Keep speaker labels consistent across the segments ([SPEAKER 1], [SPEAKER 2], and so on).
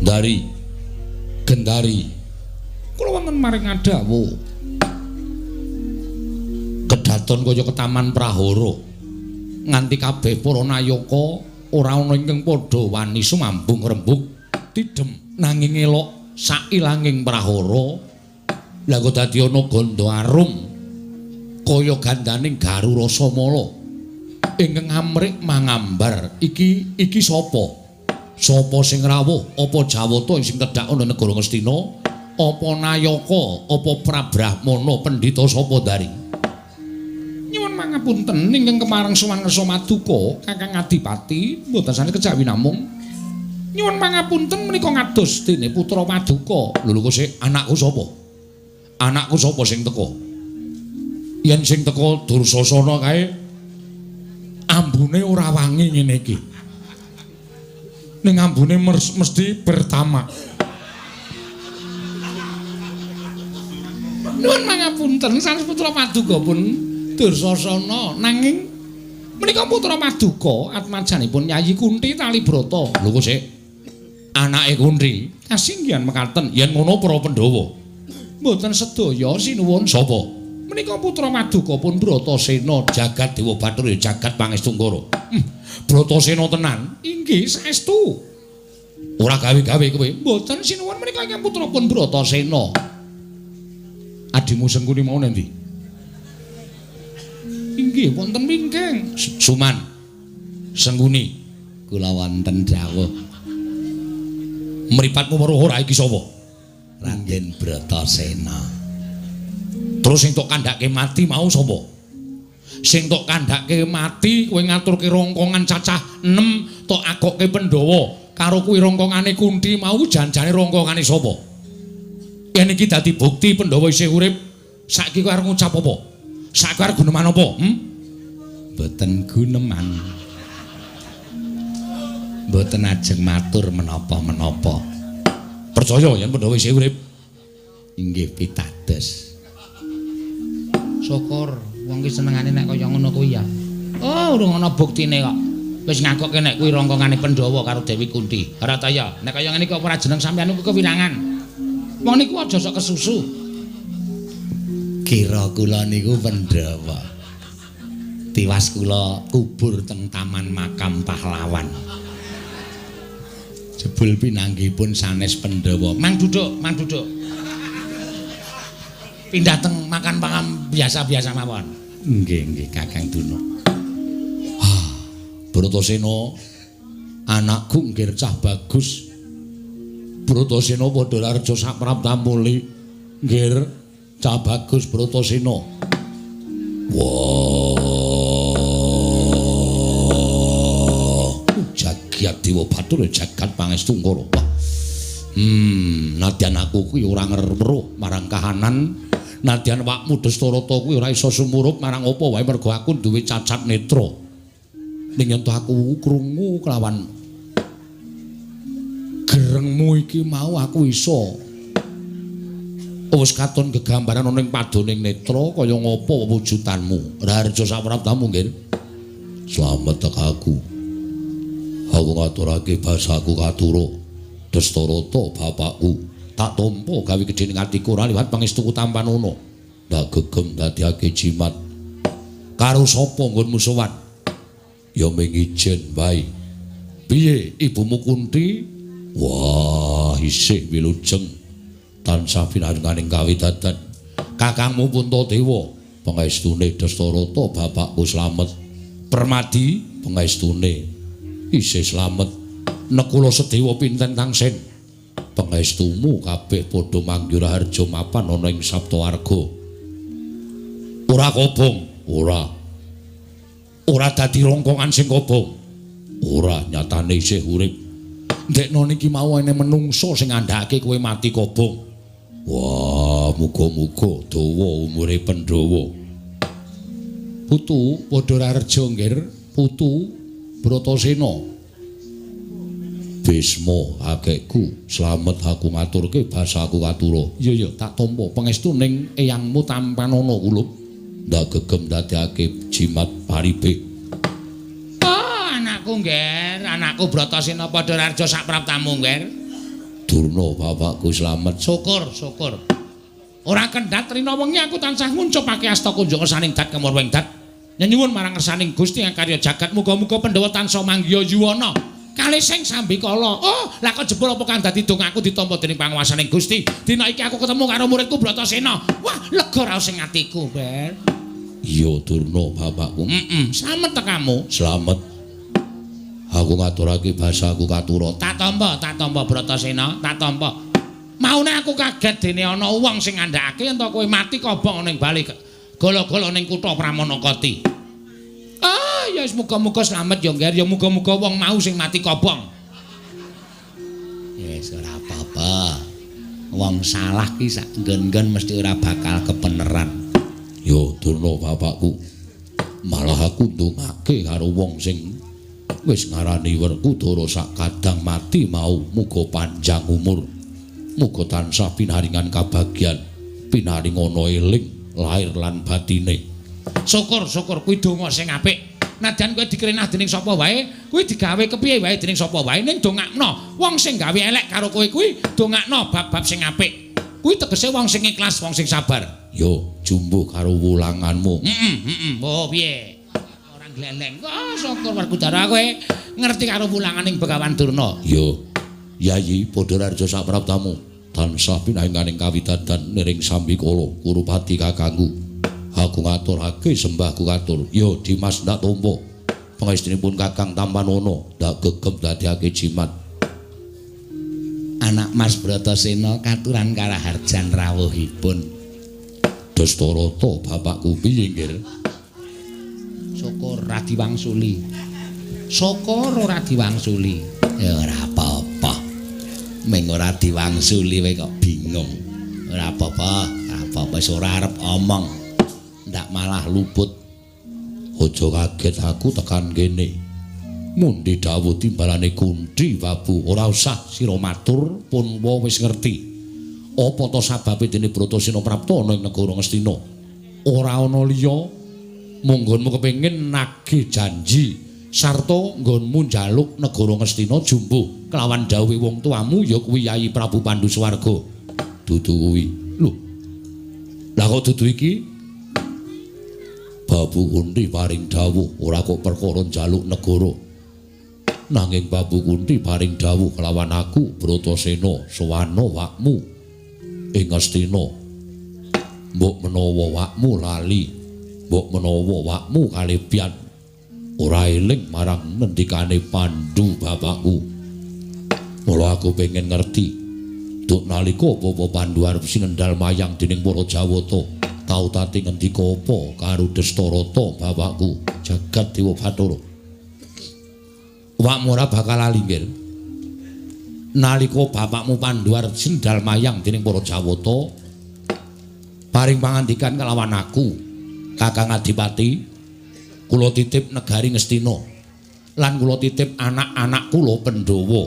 [SPEAKER 1] Dari Gendari kula wonten maring ngadhawuh. Kedaton kaya ketaman prahara. Nganti kabeh para nayaka ora ana ingkang padha wani sumambung rembug tidhem nanging elok sailanging prahara. Lah kok dadi ana gandha arum kaya gandaning Garurasamala ingkang amrik mangambar. Iki iki sapa? Sapa sing rawuh? Apa Jawata sing tedhak ana negara Ngastina? Apa nayaka? Apa Prabrahmana pendhita sapa dari? Nyuwun mangapunten ingkang kemareng sowan ngersa maduka Kakang Adipati mboten sanes kejawi namung nyuwun mangapunten menika ngados dene putra Paduka. Lho lho kok sik anakku sapa? Anakku sapa sing teka? Yen sing teka Dursasana kae ambune ora wangi ngene iki. Ning ambune mesti pertama. Nuwun mangapunten sanes putra Paduka pun Dursasana nanging menika putra Paduka atmajanipun Yayi Kunti Talibrata. Lho kok sik anake Kunti kasinggihan mekaten yen ngono para Pandhawa. Mboten sedaya sinuwun sapa? Menika putra Paduka pun Bratasena jagat Dewa Bathara jagat Pangestungkara. Bratasena tenan? Inggih saestu. Ora gawe-gawe kowe. Mboten sinuwun menika ingkang putra pun Bratasena. Adimu Sengkuni mau nendi? Inggih wonten wingking. Suman. Sengkuni
[SPEAKER 2] kula wonten dawuh.
[SPEAKER 1] Mripatmu weruh ora iki sapa?
[SPEAKER 2] Raden Bratasena.
[SPEAKER 1] Terus sing tok kandhake mati mau sapa? Sing tok kandhake mati kowe ngaturke rongkongan cacah 6 tok agokke Pandhawa karo kuwi rongkongane Kunti mau janjane rongkongane sapa? Yen iki dadi bukti Pandhawa isih urip, saiki kowe arep ngucap apa? Saiki arep guneman apa?
[SPEAKER 2] Mboten guneman. Mboten ajeng matur menapa-menapa.
[SPEAKER 1] Percaya yen Pandhawa isih urip?
[SPEAKER 2] Inggih pitados. Syukur wong ki senengane nek kaya ngono kuwi ya. Oh, urung ana buktine kok. Wis ngakokke nek kuwi rongkongane Pandhawa karo Dewi Kunti. Harataya, nek kaya ngene iki ora jeneng sampeyan niku kewirangan. Wong niku aja sok kesusu. Kira kula niku Pandhawa. Tiwas kula kubur teng taman makam pahlawan. Jebul pinanggihipun sanes Pandhawa. Mang duduk, mang duduk. Pindah teng makan pangan biasa-biasa mawon. Nggih, nggih Kakang Duna.
[SPEAKER 1] Bratasena anakku nggir cah bagus. Bratasena padha raja sapraptamuli. Nggir cah bagus Bratasena. Wah. Jagat Dewa Bathara jagat Pangestungkara. Wah. Nadyan aku kuwi ora ngerweruh marang kahanan. Nadyan awakmu Dastarata kuwi ora iso sumurup marang apa wae mergo aku duwe cacat netra. Ning yen aku krungu kelawan gerengmu iki mau aku iso wis katon gegambaran ana ing padoning netra kaya ngapa wujudanmu. Raharja sapraptamu nggih. Slamet aku. Aku ngaturake basaku katura. Dastarata bapakku tak tampa gawe gedhe ning atiku ora liwat pangestuku tampanana. Ndak gegem dadiake jimat. Karo sapa nggonmu sowan? Ya mung ijen wae. Piye ibumu Kunti? Wah, isih wilujeng. Tansah pinaringaning kawidadan. Kakangmu Puntadewa pangestune Dastarata bapakku slamet. Permadi pangestune isih slamet. Nekula Sedewa pinten tangsen? Pangestumu kabeh padha manggih raharja mapan ana ing Saptawarga. Ora kobong, ora. Ora dadi rongkongan sing kobong. Ora, nyatane isih urip. Ndekno niki mau ene menungso sing ngandhake kowe mati kobong. Wah, muga-muga dawa umure Pandhawa. Putu padha raharja nggir, putu Bratasena. Bisma akekku, slamet aku ngaturke basaku katura. Iya iya, tak tampa pangestu ning eyangmu tampanana kulup. Ndak gegem dadekake jimat paribe.
[SPEAKER 2] Oh, anakku tekaku, Ngger. Anakku Bratasena padha raja sak praptamu, Ngger.
[SPEAKER 1] Durna bapakku slamet.
[SPEAKER 2] Syukur, syukur. Ora kendhat rina wengi aku tansah nguncupake asta kunjuk ngersaning dat kemurwing dat. Nyenyuwun marang ngersaning Gusti kang karya jagat, muga-muga Pandhawa tansah manggiya yuwana. Kalih sing sambikala. Oh, lah kok jebul apa kang dadi dongaku ditampa dening panguwasaning Gusti. Dina iki aku ketemu karo muridku Bratasena. Wah, lega raos sing atiku, Ber.
[SPEAKER 1] Iya, Durna bapakku.
[SPEAKER 2] Heeh, slamet tekamu.
[SPEAKER 1] Slamet. Aku ngaturake basaku katura.
[SPEAKER 2] Tak tampa Bratasena, tak tampa. Maune aku kaget dene ana wong sing ngandhakake yen to kowe mati kobong ning bali gala-gala ning kutha Pramanakati. Ah, ya wis muga-muga slamet ya, Ngger. Ya muga-muga wong mau sing mati kobong. Ya wis ora apa-apa. Wong salah ki sak nggon-nggon mesti ora bakal kepeneran.
[SPEAKER 1] Yo Durna bapakku. Malah aku ndongake karo wong sing wis ngarani Werkudara sak kadang mati mau muga panjang umur. Muga tansah pinaringan kabagyan, pinaring ana eling lahir lan batine.
[SPEAKER 2] Syukur, syukur kuwi donga sing apik. Nadyan kowe dikrenah dening sapa wae, kuwi digawe kepiye wae dening sapa wae, ning dongakno wong sing gawe elek karo kowe kuwi dongakno bab-bab sing apik. Kuwi tegese wong sing ikhlas, wong sing sabar.
[SPEAKER 1] Yo jumbuh karo wulanganmu.
[SPEAKER 2] Heeh, heeh. Oh piye? Ora gleleng. Oh syukur Werkudara kowe ngerti karo wulanganing Begawan Durna.
[SPEAKER 1] Yo. Yayi padha raja sapraptamu tansah pinaringaning kawidadan niring sambikala Kurupati kakangku. Aku ngaturake sembahku katur. Yo Dimas ndak tampa. Pangestunipun Kakang Tampanana ndak gegem dadiake jimat.
[SPEAKER 2] Anak Mas Bratasena katuran karaharjan rawuhipun.
[SPEAKER 1] Dastarata bapakku piye, Nggir?
[SPEAKER 2] Syukur ora diwangsuli. Syukur ora diwangsuli. Ya ora apa-apa. Ming ora diwangsuli wae kok bingung. Ora apa-apa, ora apa-apa wis ora arep omong.
[SPEAKER 1] Ndak malah luput. Aja kaget aku tekan kene. Mundi dawuh timbalane Kunthi Babu, ora usah sira matur, punwa wis ngerti. Apa to sababe dene Bratasena prapta ana ing negara Ngastina? Ora ana liya, mung nggonmu kepengin nagih janji sarta nggonmu njaluk negara Ngastina jumbuh kelawan dawuhe wong tuamu ya kuwi Yayi Prabu Pandu Swarga. Dudu kuwi. Lho. Lah kok dudu iki? Babu Kunthi paring dawuh ora kok perkara njaluk negara. Nanging Babu Kunthi paring dawuh kelawan aku Bratasena sowana wakmu ing Ngastina. Mbok menawa wakmu lali, mbok menawa wakmu kalebian ora eling marang ngendikane Pandu bapakku. Mula aku pengen ngerti duk nalika Bapa Pandu arep sinendal mayang dening para Jawata, tau tati ngendika apa karo Dastarata bapakku jagat Dewa Bathara. Wakmu ora bakal lali, Nggir. Nalika bapakmu Pandu arep sendal mayang dening para Jawata, paring pangandikan kelawan aku, Kakang Adipati, kula titip negari Ngastina lan kula titip anak-anak kula Pandhawa.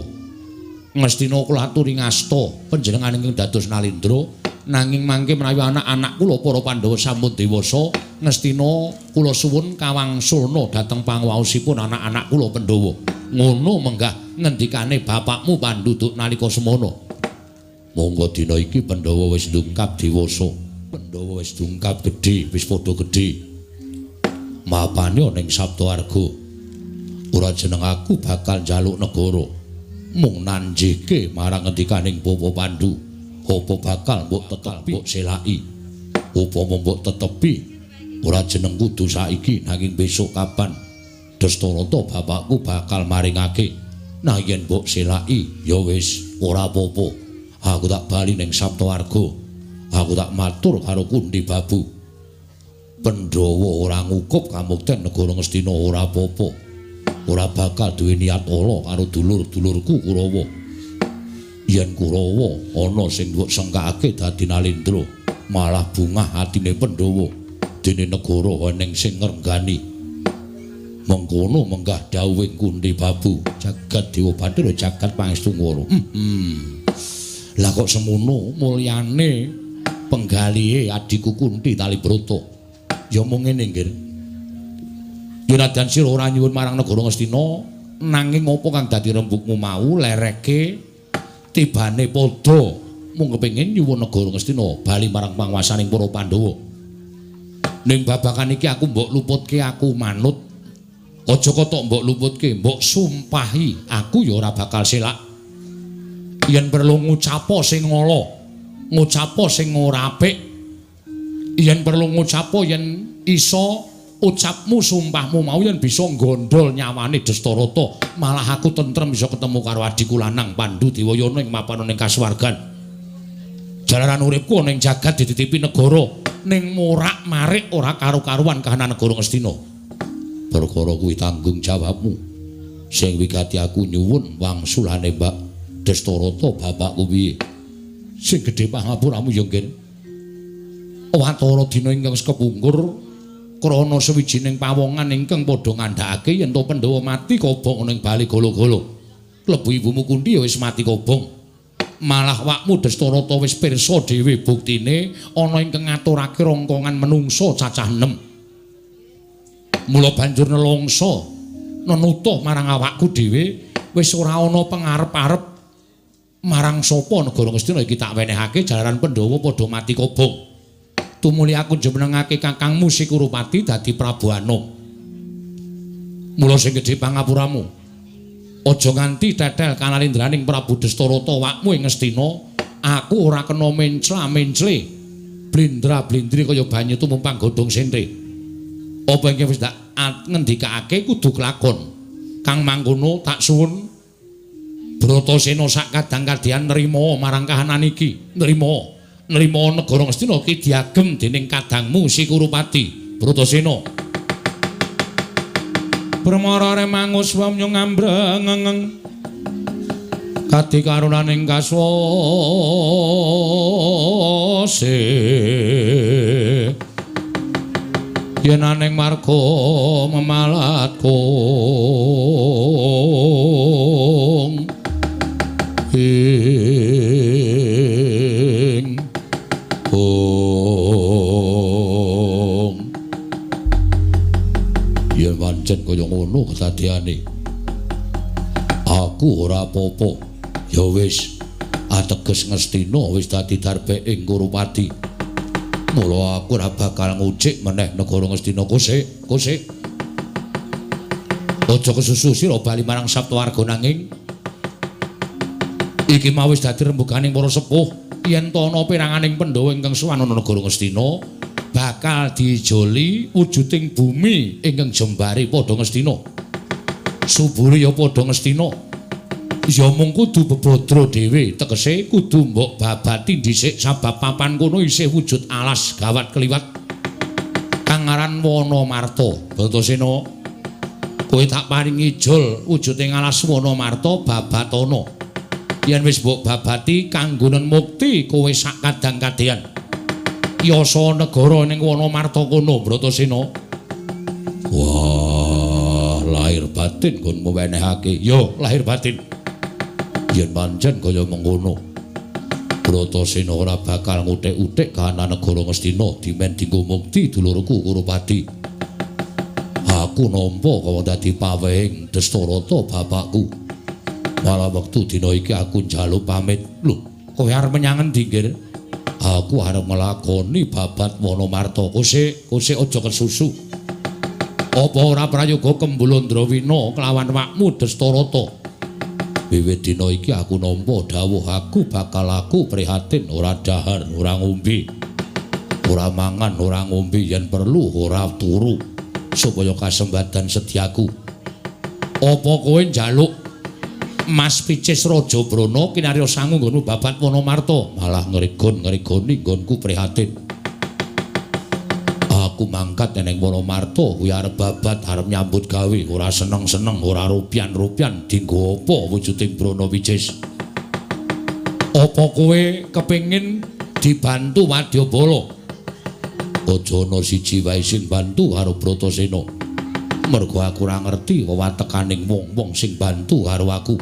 [SPEAKER 1] Ngastina kula aturi ngasta panjenengan ingkang dados Nalindra, nanging mangke menawi anak-anak kula para Pandhawa sampun dewasa, Ngastina kula suwun kawangsulna dhateng panguwaosipun anak-anak kula Pandhawa. Ngono menggah ngendikane bapakmu Pandu duk nalika semono. Monggo dina iki Pandhawa wis ndungkap dewasa, Pandhawa wis dungkap gedhe, wis padha gedhe. Mapane ning Sabtawarga. Ora jeneng aku bakal njaluk negara. Mung nanjike marang ngendikaning Bapa Pandu. Apa bakal mbok tetepi mbok selaki? Upama mbok tetepi ora jeneng kudu saiki nanging besok kapan Dastarata bapakku bakal maringake. Nah yen mbok selaki ya wis ora apa-apa. Aku tak bali ning Sabtawarga. Aku tak matur karo Kunthi Babu. Pandhawa ora ngukup kamukten negara Ngastina ora apa-apa. Ora bakal duwe niat ala karo dulur-dulurku Kurawa. Yen Kurawa ana sing mbok sengkakake dadi Nalindra, malah bungah atine Pandhawa. Dene negara eneng sing ngrenggani. Mengkono menggah dawuhing Kunthi Babu, jagat Dewa Bathara jagat Pangestungkara. Lah kok semono mulyane penggalihe adhiku Kunthi Talibrata. Ya mung ngene, Nggir. Yen nadan sira ora nyuwun marang negara Ngastina, Nanging apa kang dadi rembugmu mau lereke tibane padha mung kepengin nyuwun negara Ngastina bali marang panguwasaning para Pandhawa. Ning babagan iki aku mbok luputke, aku manut. Aja kotok mbok luputke, mbok sumpahi aku ya ora bakal selak. Yen perlu ngucapo sing ala, ngucapo sing ora apik. Yen perlu ngucapo yen iso ucapmu sumpahmu mau yen bisa nggondol nyawane Dastarata, malah aku tentrem bisa ketemu karo adhiku lanang Pandhu Dewayana ing mapan ning kasuwargan. Jalaran uripku ning jagat dititipi negara ning morak-marik ora karu-karuan kahanan negara Ngastina. Perkara kuwi tanggung jawabmu. Sing wigati aku nyuwun wangsulane Mbak Dastarata bapakku piye? Sing gedhe pangapuramu ya, Ngen. Watara dina ingkang kepungkur krana sawijining pawongan ingkang padha ngandhakake yen to Pandhawa mati kobong ning bali gala-gala. Klebu ibumu Kunti ya wis mati kobong. Malah wakmu Dastarata wis pirsa dhewe buktine ana ingkang ngaturake rongkongan menungsa cacah 6. Mula banjur nelongso nenutuh marang awakku dhewe wis ora ana pengarep-arep marang sapa negara Ngastina iki tak wenehake jalaran Pandhawa padha mati kobong. Tumuli aku jumenengake kakangmu Si Kurupati dadi Prabu Anom. Mula sing gedhe pangapuramu. Aja nganti tetel kanalindraning Prabu Dastarata wakmu ing Ngastina, aku ora kena mencla-mencle. Blindra-blindri kaya banyu tumumpang godhong sente. Apa ingkang wis tak ngendikake kudu kelakon. Kang mangkono tak suwun Bratasena sak kadang kadyan nrima marang kahanan iki, nrima. Nrima negara Ngastina iki diagem dening kadangmu Si Kurupati. Bratasena. Brahmara remangus wamyu ngambrengeng kadi karunaning kaswase yen aning marga memalat kong ing ong yen pancen kaya ngono kedadeane aku ora apa-apa ya wis ateges Ngastina wis dadi darbeking Kurupati. Mula aku ora bakal ngucik meneh negara Ngastina. Kosek kosek aja kesusu sira bali marang Saptawarga nanging iki mau wis dadi rembuganing para sepuh yen to ana peranganing Pandhawa ingkang sowan ana negara Ngastina bakal dijoli wujuding bumi ingkang jembare padha Ngastina. Subure ya padha Ngastina. Ya mung kudu bebadra dhewe, tegese kudu mbok babati dhisik sabab papan kono isih wujud alas gawat kliwat kang aran Wanamarta. Bratasena, kowe tak paringi ijol wujuding alas Wanamarta babatana. Yen wis mbok babati kanggonen mukti kowe sak kadang kadyan. Yasa negara ning Wanamarta kono, Bratasena. Wah, lahir batin nggonmu wenehake. Yo, lahir batin. Yen pancen kaya mengkono, Bratasena ora bakal nguthik-uthik kahanan negara Ngastina dimen dinggo mukti dulurku Kurupati. Aku nampa kaya dadi pawehing Dastarata bapakku. Malah wektu dina iki aku njaluk pamit. Lho, kowe arep menyang endi, Nggir? Aku arep nglakoni babat Wanamarta. Kosek, kosek aja kesusu. Apa ora prayoga Kembul Andrawina kelawan wakmu Dastarata? Wiwit dina iki aku nampa dawuh aku bakal aku prihatin ora dahar, ora ngombe. Ora mangan, ora ngombe yen perlu ora turu supaya kasembadan sediaku. Apa kowe njaluk Mas Picis Raja Brana kinarya sangu nggonmu babat Wanamarta? Malah ngrigon-ngrigoni nggonku prihatin. Aku mangkat ning Wanamarta kuwi arep babat, arep nyambut gawe, ora seneng-seneng, ora rupian-rupian, dinggo apa wujuding Brana Picis? Apa kowe kepengin dibantu wadyabala? Aja ana siji wae sing bantu karo Bratasena. Mergo aku ora ngerti wewatekaning wong-wong sing bantu karo aku.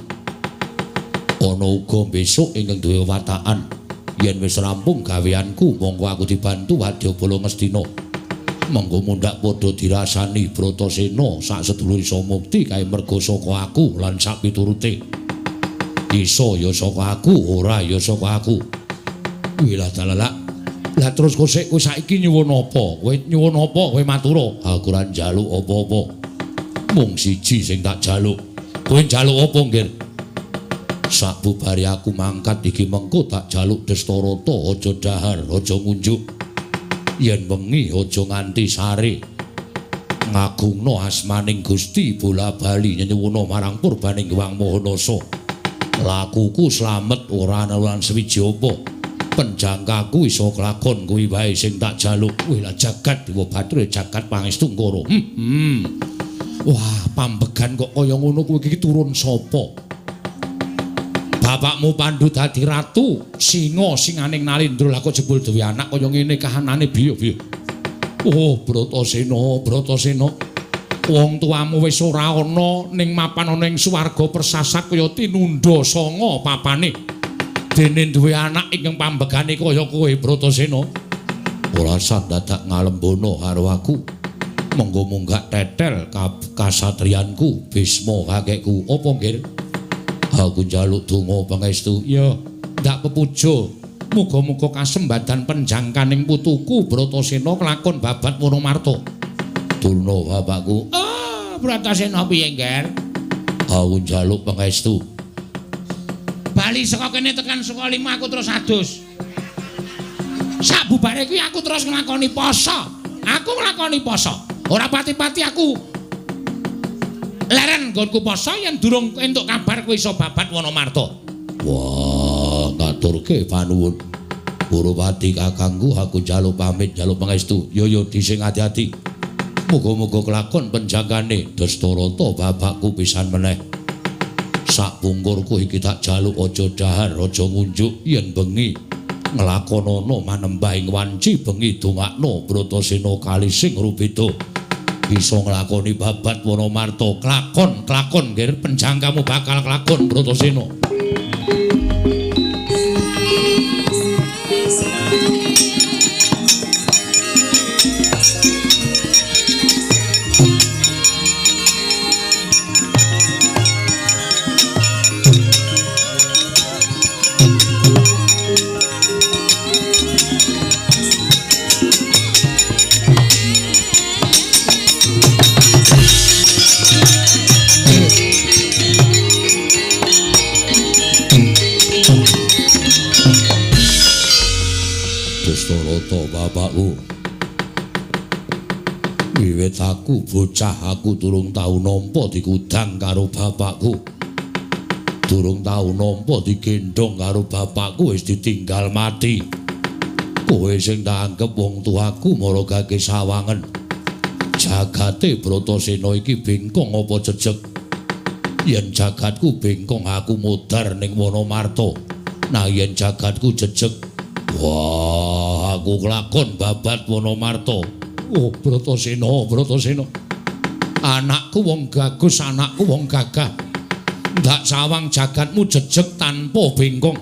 [SPEAKER 1] Ana uga besok ingkang duwe wewatakan yen wis rampung gaweanku mongko aku dibantu wadyabala Ngastina. Mengko mundhak padha dirasani Bratasena sak sedulur iso mukti kae merga saka aku lan sak piturute. Iso ya saka aku, ora ya saka aku. Wilah dalalak. Lah terus kosek kowe saiki nyuwun apa? Kowe nyuwun apa kowe matura? Aku ora njaluk apa-apa. Mung siji sing tak jaluk. Kowe njaluk apa, Nggir? Sabubare aku mangkat iki mengko tak jaluk Destarata aja dahar, aja ngunjuk. Yen wengi aja nganti sare. Ngagungna asmaning Gusti bola-bali nyenyuwuna marang purbaning Hyang Maha Nasa. Lakuku slamet ora ana lan sewiji apa. Penjangkaku iso kelakon kuwi wae sing tak jaluk. Wih lah jagat Dewa Bathara jagat pangestu Ngoro. Wah, pambegan kok kaya ngono kuwi iki turun sapa? Bapakmu Pandu dadi ratu, singa singaning Nalindra lah kok jebul duwe anak kaya ngene kahanane biyo-biyo. Oh, Bratasena, Bratasena. Wong tuamu wis ora ana ning mapan ana ing swarga persasat kaya tinunda sanga papane. Dene duwe anak ingkang pambegane kaya kowe Bratasena. Ora sah dadak ngalembono karo aku. Monggo munggah tetel kasatriyanku Bisma kakekku. Apa nggir? Aku njaluk donga pangestu. Ya, ndak pepuja. Muga-muga kasembadan penjangkaning putuku Bratasena kelakon babat Wonomarta. Durna bapakku.
[SPEAKER 2] Ah, Bratasena piye, Ngger?
[SPEAKER 1] Aku njaluk pangestu.
[SPEAKER 2] Bali saka kene tekan Sukalima aku terus adus. Sabubare kuwi aku terus nglakoni poso. Aku nglakoni poso. Ora pati-pati aku leren nggonku poso yen durung entuk kabar kowe iso babat Wonomarta.
[SPEAKER 1] Wah, ngaturke panuwun. Purwati kakangku aku njaluk pamit, njaluk pangestu. Yo yo dising ati-ati. Muga-muga kelakon penjagane Destarata bapakku pisan meneh. Sak pungkurku iki tak jaluk aja dahar, aja ngunjuk yen bengi nglakonana manembah ing wanci bengi dongakno Bratasena kali sing rubeda. Bisa nglakoni babat Wonomarta. Klakon, klakon nggir penjangkamu bakal klakon Bratasena. Bapakku, wiwit aku bocah aku durung tau nampa dikudang karo bapakku, durung tau nampa digendhong karo bapakku wis ditinggal mati. Kowe sing tak anggep wong tuaku mara gage sawangen. Jagate Bratasena iki bengkong apa jejeg? Yen jagatku bengkong aku modar ning Wonomarta. Nah yen jagatku jejeg, wah, aku kelakon babat Wonomarta. Oh, Bratasena, Bratasena. Anakku wong gagus, anakku wong gagah. Ndak sawang jagatmu jejeg tanpa bengkong.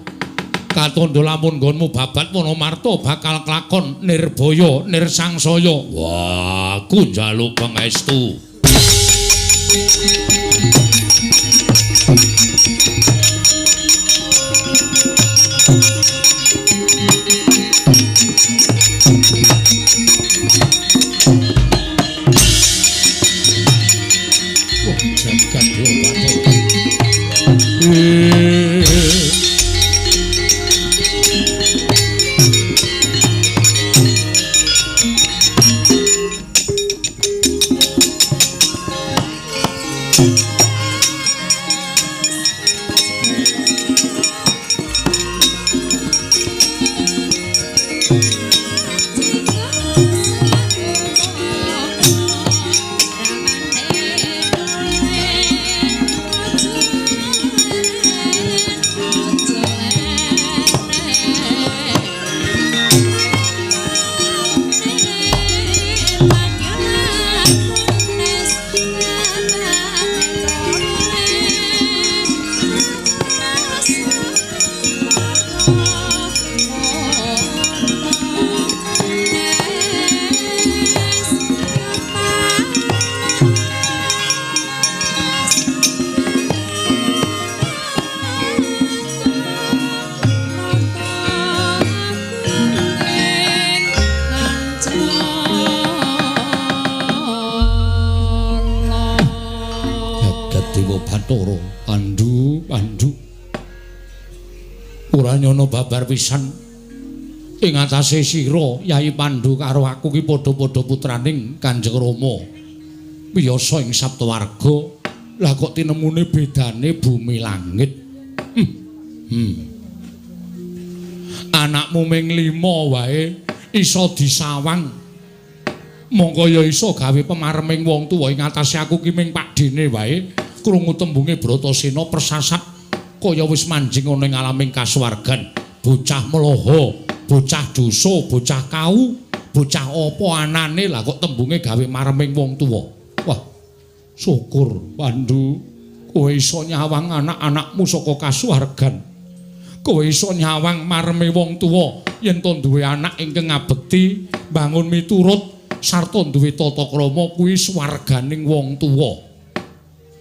[SPEAKER 1] Katandha lamun nggonmu babat Wonomarta bakal kelakon nirbaya, nirsangsaya. Wah, aku njaluk pangestu. Pandu. Ora nyono babar pisan ing atase sira Yayi Pandu karo aku ki padha-padha putraning Kanjeng Rama. Wiyasa ing Saptawarga, lah kok tinemune bedane bumi langit. Anakmu ming 5 wae iso disawang. Mongko ya iso gawe pemareming wong tuwa ing atase aku ki ming pakdene wae. Krungu tembunge Bratasena persasat kaya wis manjing ana ing alaming kasuwargan. Bocah mloho, bocah dosa, bocah kau, bocah apa anane lah kok tembunge gawe mareming wong tuwa. Wah, syukur Pandu, kowe iso nyawang anak-anakmu saka kasuwargan. Kowe iso nyawang mareme wong tuwa yen to duwe anak ingkang ngabekti, bangun miturut sarta duwe tata krama kuwi swarganing wong tuwa.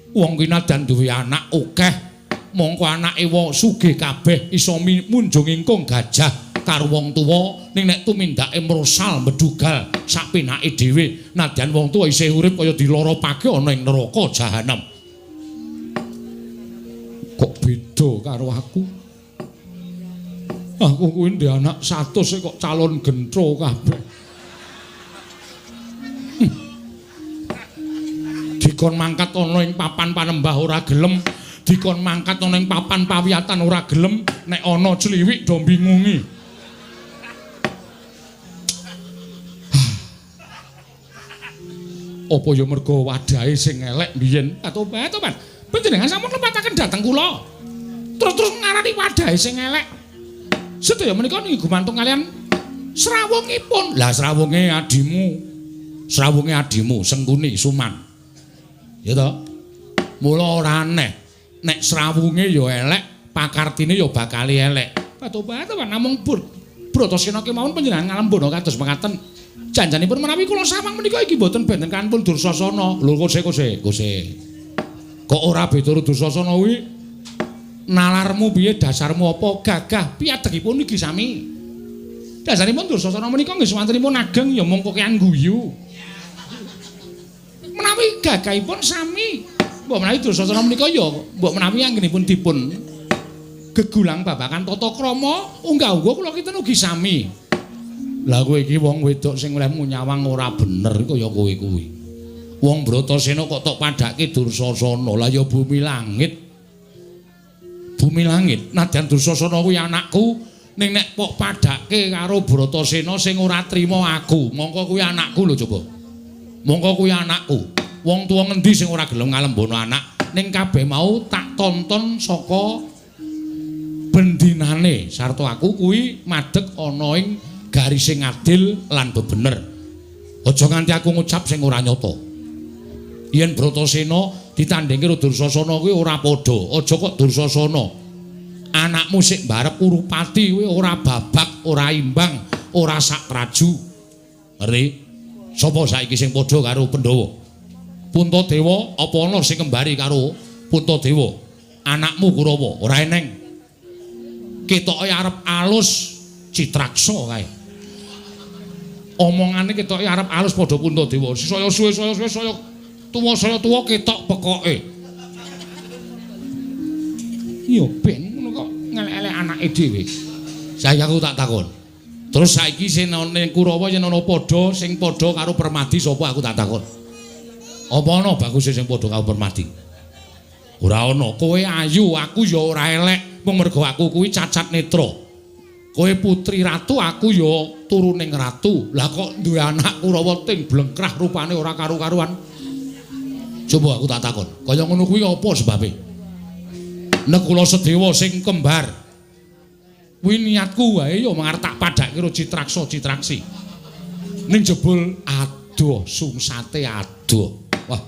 [SPEAKER 1] Wong ki nadan duwe anak akeh, mongko anake wong sugih kabeh iso munjung ingkung gajah karo wong tuwa, ning nek tumindake mrosal medugal sak penake dhewe, nadyan wong tuwa isih urip kaya diloropake ana ing neraka jahanam. Kok beda karo aku? Aku kuwi ndek anak 100 kok calon gentro kabeh. Dikon mangkat ana ing papan panembah ora gelem, dikon mangkat ana ing papan pawiyatan ora gelem, nek ana cliwik do bingungi. Apa ya mergo wadahe sing elek biyen? Atobat, tobat. Panjenengan sampun lepataken dhateng kula. Terus-terus ngarani wadahe sing elek. Sedaya menika niki gumantung kalian srawungipun. Lah srawunge adimu. Srawunge adimu Sengkuni Suman. Ya toh? Mula ora aneh nek srawunge ya elek, pakartine ya bakal elek. Patobat namung Bratasena kemawon panjenengan ngalembono kados mekaten. Janjanipun menawi kula sawang menika iki mboten benten kanpun Dursasana. Lho kose kose kose. Kok ora beda karo Dursasana kuwi? Nalarmu piye, dasarmu apa? Gagah piadegipun iki sami. Dasaripun Dursasana menika nggih swantenipun ageng ya mung kokean guyu. Menawi gagahipun sami. Mbok menawi Dursasana menika ya mbok menawi anggenipun dipun gegulang babagan tata krama unggah-ungguh kula kinten ugi sami. Lah kowe iki wong wedok sing olehmu nyawang ora bener kaya kowe kuwi. Wong Bratasena kok tok padhake Dursasana. Lah ya bumi langit. Bumi langit nadyan Dursasana kuwi anakku, ning nek pok padhake karo Bratasena sing ora trima aku, mongko kuwi anakku lho coba. Mongko kuwi anakku. Wong tuwa ngendi sing ora gelem ngalembono anak, ning kabeh mau tak tonton saka bendinane sarta aku kuwi madeg ana ing garising adil lan bebener. Aja nganti aku ngucap sing ora nyata. Yen Bratasena ditandhingke karo Dursasana kuwi ora padha. Aja kok Dursasana. Anakmu sik mbarep Urupati kuwi ora babak, ora imbang, ora sak traju. Ngerti? Sapa saiki sing padha karo Pandhawa? Puntadewa apa ana sing kembari karo Puntadewa? Anakmu Kurawa ora eneng. Ketoke arep alus Citraksa kae. Omongane ketoke arep alus padha Puntadewa. Saya suwe saya suwe saya tuwa ketok pekoke. Ya ben ngono kok ngelek-elek anake dhewe. Saiki aku tak takon. Terus saiki sing ana Kurawa yen ana padha sing padha karo Permadi sapa aku tak takon. Apa ana baguse sing padha karo Permadi? Ora ana. Kowe ayu, aku ya ora elek. Mung mergo aku kuwi cacat netra. Kowe putri ratu, aku ya turuning ratu. Lah kok duwe anak Kurawa ting blengkrah rupane ora karu-karuan. Coba aku tak takon, kaya ngono kuwi apa sebabe? Nekula Sedewa sing kembar. Kuwi niatku wae ya arep tak padhake karo Citraksa Citraksi. Ning jebul adoh sungsate adoh. Wah.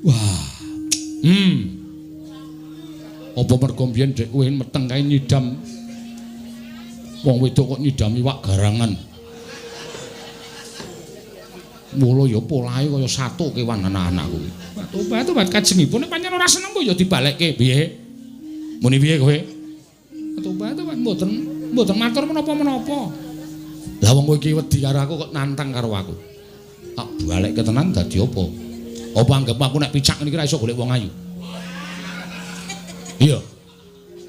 [SPEAKER 1] Wah. Apa mergo mbiyen dek kowe meteng kae nyidam wong wedok kok nyidam iwak garangan. Mula ya polahe kaya satu kewan anak-anak kuwi. Tobat-tobat kajengipun nek pancen ora seneng kok ya dibalekke. Piye? Muni piye kowe? Tobat-tobat mboten matur menapa-menapa. Lah wong kowe iki wedi karo aku kok nantang karo aku. Tak balekke tenan dadi apa? Apa anggap aku nek picak niki ora iso golek wong ayu? Iya.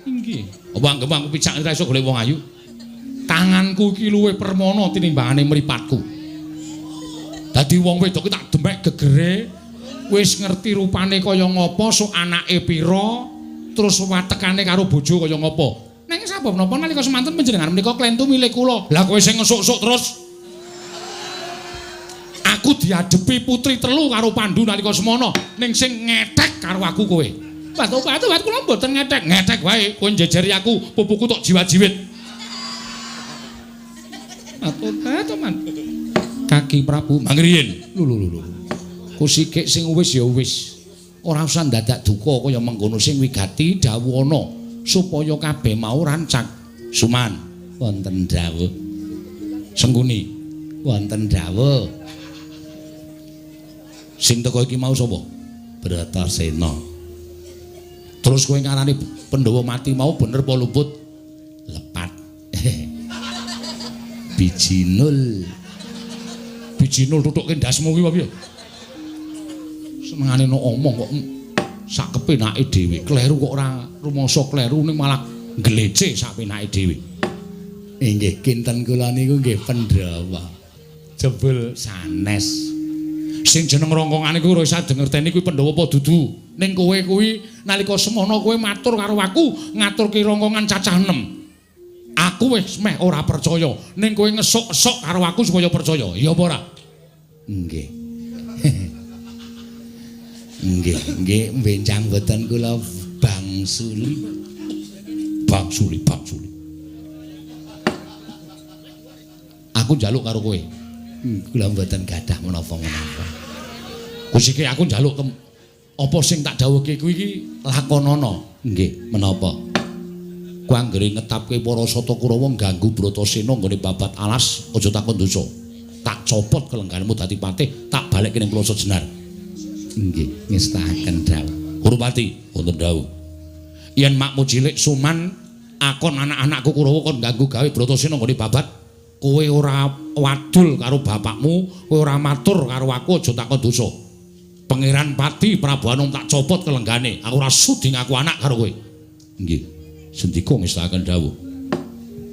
[SPEAKER 1] Inggih. Apa anggep aku picak ora iso golek wong ayu? Tanganku iki luwih permana tinimbangane mripatku. Dadi wong wedok ki tak demek gegere, wis ngerti rupane kaya ngapa, sok anake pira, terus watekane karo bojo kaya ngapa. Nanging sabab napa nalika semanten panjenengan menika klentu milih kula. Lah kowe sing ngesuk-suk terus. Aku diadepi putri telu karo Pandu nalika semono, ning sing ngetek karo aku kowe. Batu-batu kula mboten ngetek, ngetek wae kowe njejeri aku, pupuku tok jiwa-jiwit. Atuh man. Kaki Prabu mangriyin. Lho lho lho. Kusikik sing wis ya wis. Ora usah ndadak duka kaya mengkono sing wigati dawuhana supaya kabeh mau rancak. Suman, wonten dawuh. Sengkuni, wonten dawuh. Sing teko iki mau sapa? Bratasena. Terus kowe ngarani Pandhawa mati mau bener apa luput? Lepat. Biji nul. Biji nul tutukke ndasmu kuwi apa piye? Senengane no omong kok sak kepenake dhewe. Kleru kok ora rumangsa kleru ning malah glece sak penake dhewe.
[SPEAKER 2] Inggih, kinten kula niku nggih Pandhawa.
[SPEAKER 1] Jebul sanes. Sing jeneng rongkongane kuwi ora isa ngerteni kuwi Pandhawa apa dudu. Ning kowe kuwi nalika semono kowe matur karo aku, ngaturke rongkongan cacah 6. Aku wis meh ora percaya, ning kowe ngesuk-esuk karo aku supaya percaya. Iya apa ora?
[SPEAKER 2] Nggih. Nggih, nggih mbencang mboten kula bangsuli.
[SPEAKER 1] Bangsuli, bangsuli. Aku njaluk karo kowe.
[SPEAKER 2] Kula mboten gadah menapa-menapa.
[SPEAKER 1] Kusike aku njaluk apa sing tak dawuhke kuwi iki lakonana.
[SPEAKER 2] Nggih, menapa?
[SPEAKER 1] Kuwi anggere ngetapke para Sata Kurawa ganggu Bratasena nggone babat alas, aja takon dosa. Tak copot kelengganmu dadi patih, tak balekke ning Plaza Jenar.
[SPEAKER 2] Nggih, ngestakaken dawuh.
[SPEAKER 1] Kurupati, wonten dawuh. Yen makmu cilik Suman akon anak-anakku Kurawa kon ganggu gawe Bratasena nggone babat, kowe ora wadul karo bapakmu, kowe ora matur karo aku, aja takon dosa. Pangeran Pati Prabu Anum tak copot kelenggane, aku ora sudi ngaku anak karo kowe. Nggih. Sendika ngestakaken dawuh.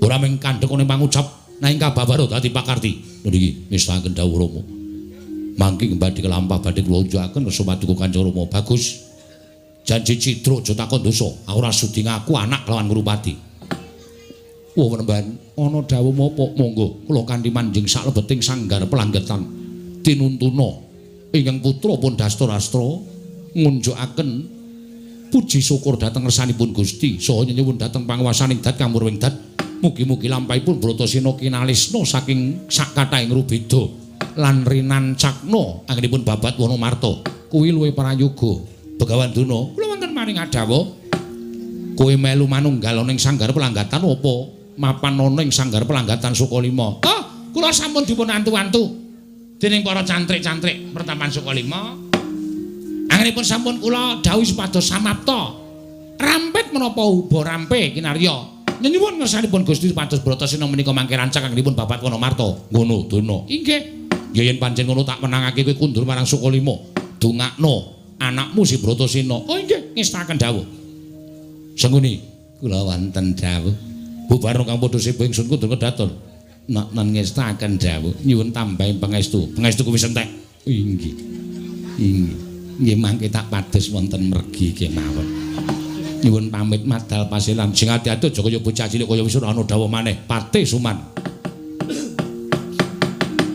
[SPEAKER 1] Ora mung kandhek ning pangucap nanging kababaro dadi pakarti. Lho niki ngestakaken dawuh Rama. Mangke badhe kelampah badhe kula unjukaken kersa paduka Kanca Rama. Bagus. Janji cidra aja takon dosa. Aku ora sudi ngaku anak kelawan Kurupati. Wah penemban ana dawuh menapa? Monggo kula kanthi manjing saklebeting sanggar pelanggetan tinuntuna ingkang putra pun Dastarastra ngunjukaken puji syukur dhateng ngersanipun Gusti saha nyuwun dhateng panguwasaning dat kamurwing dat. Mugi-mugi lampahipun Bratasena kinalisna saking sakathahing rubeda lan rinancakna anggenipun babat Wanamarta. Kuwi luwih prayoga. Begawan Durna, kula wonten maring adawuh. Kowe melu manunggal ana ing sanggar pelanggatan apa mapan ana ing sanggar pelanggatan Sukalima? Oh, kula sampun dipun antu-antu dening para cantrik-cantrik pertapan Sukalima. Anggenipun sampun kula dawuhi supados samapta. Rampit menapa uba rampe kinarya. Nyuwun ngersanipun Gusti supados Bratasena menika mangke rancak anggenipun babat Wanamarta. Ngono, Durna. Inggih. Ya yen pancen ngono tak menangake kowe kundur marang Sukalima. Dongakno anakmu si Bratasena. Oh inggih, ngestakaken dawuh. Sengkuni,
[SPEAKER 2] kula wonten dawuh.
[SPEAKER 1] Bubar kang padha sebo ingsun kundur kedaton.
[SPEAKER 2] Nek ngestakaken dawuh, nyuwun tambahi pangestu.
[SPEAKER 1] Pangestu kuwi entek.
[SPEAKER 2] Inggih. Inggih. Nggih mangke tak pados wonten mergi kemawon.
[SPEAKER 1] Nyuwun pamit madal pasilan. Sing ati-ati aja kaya bocah cilik kaya wis ora ana dawuh maneh. Pate Suman.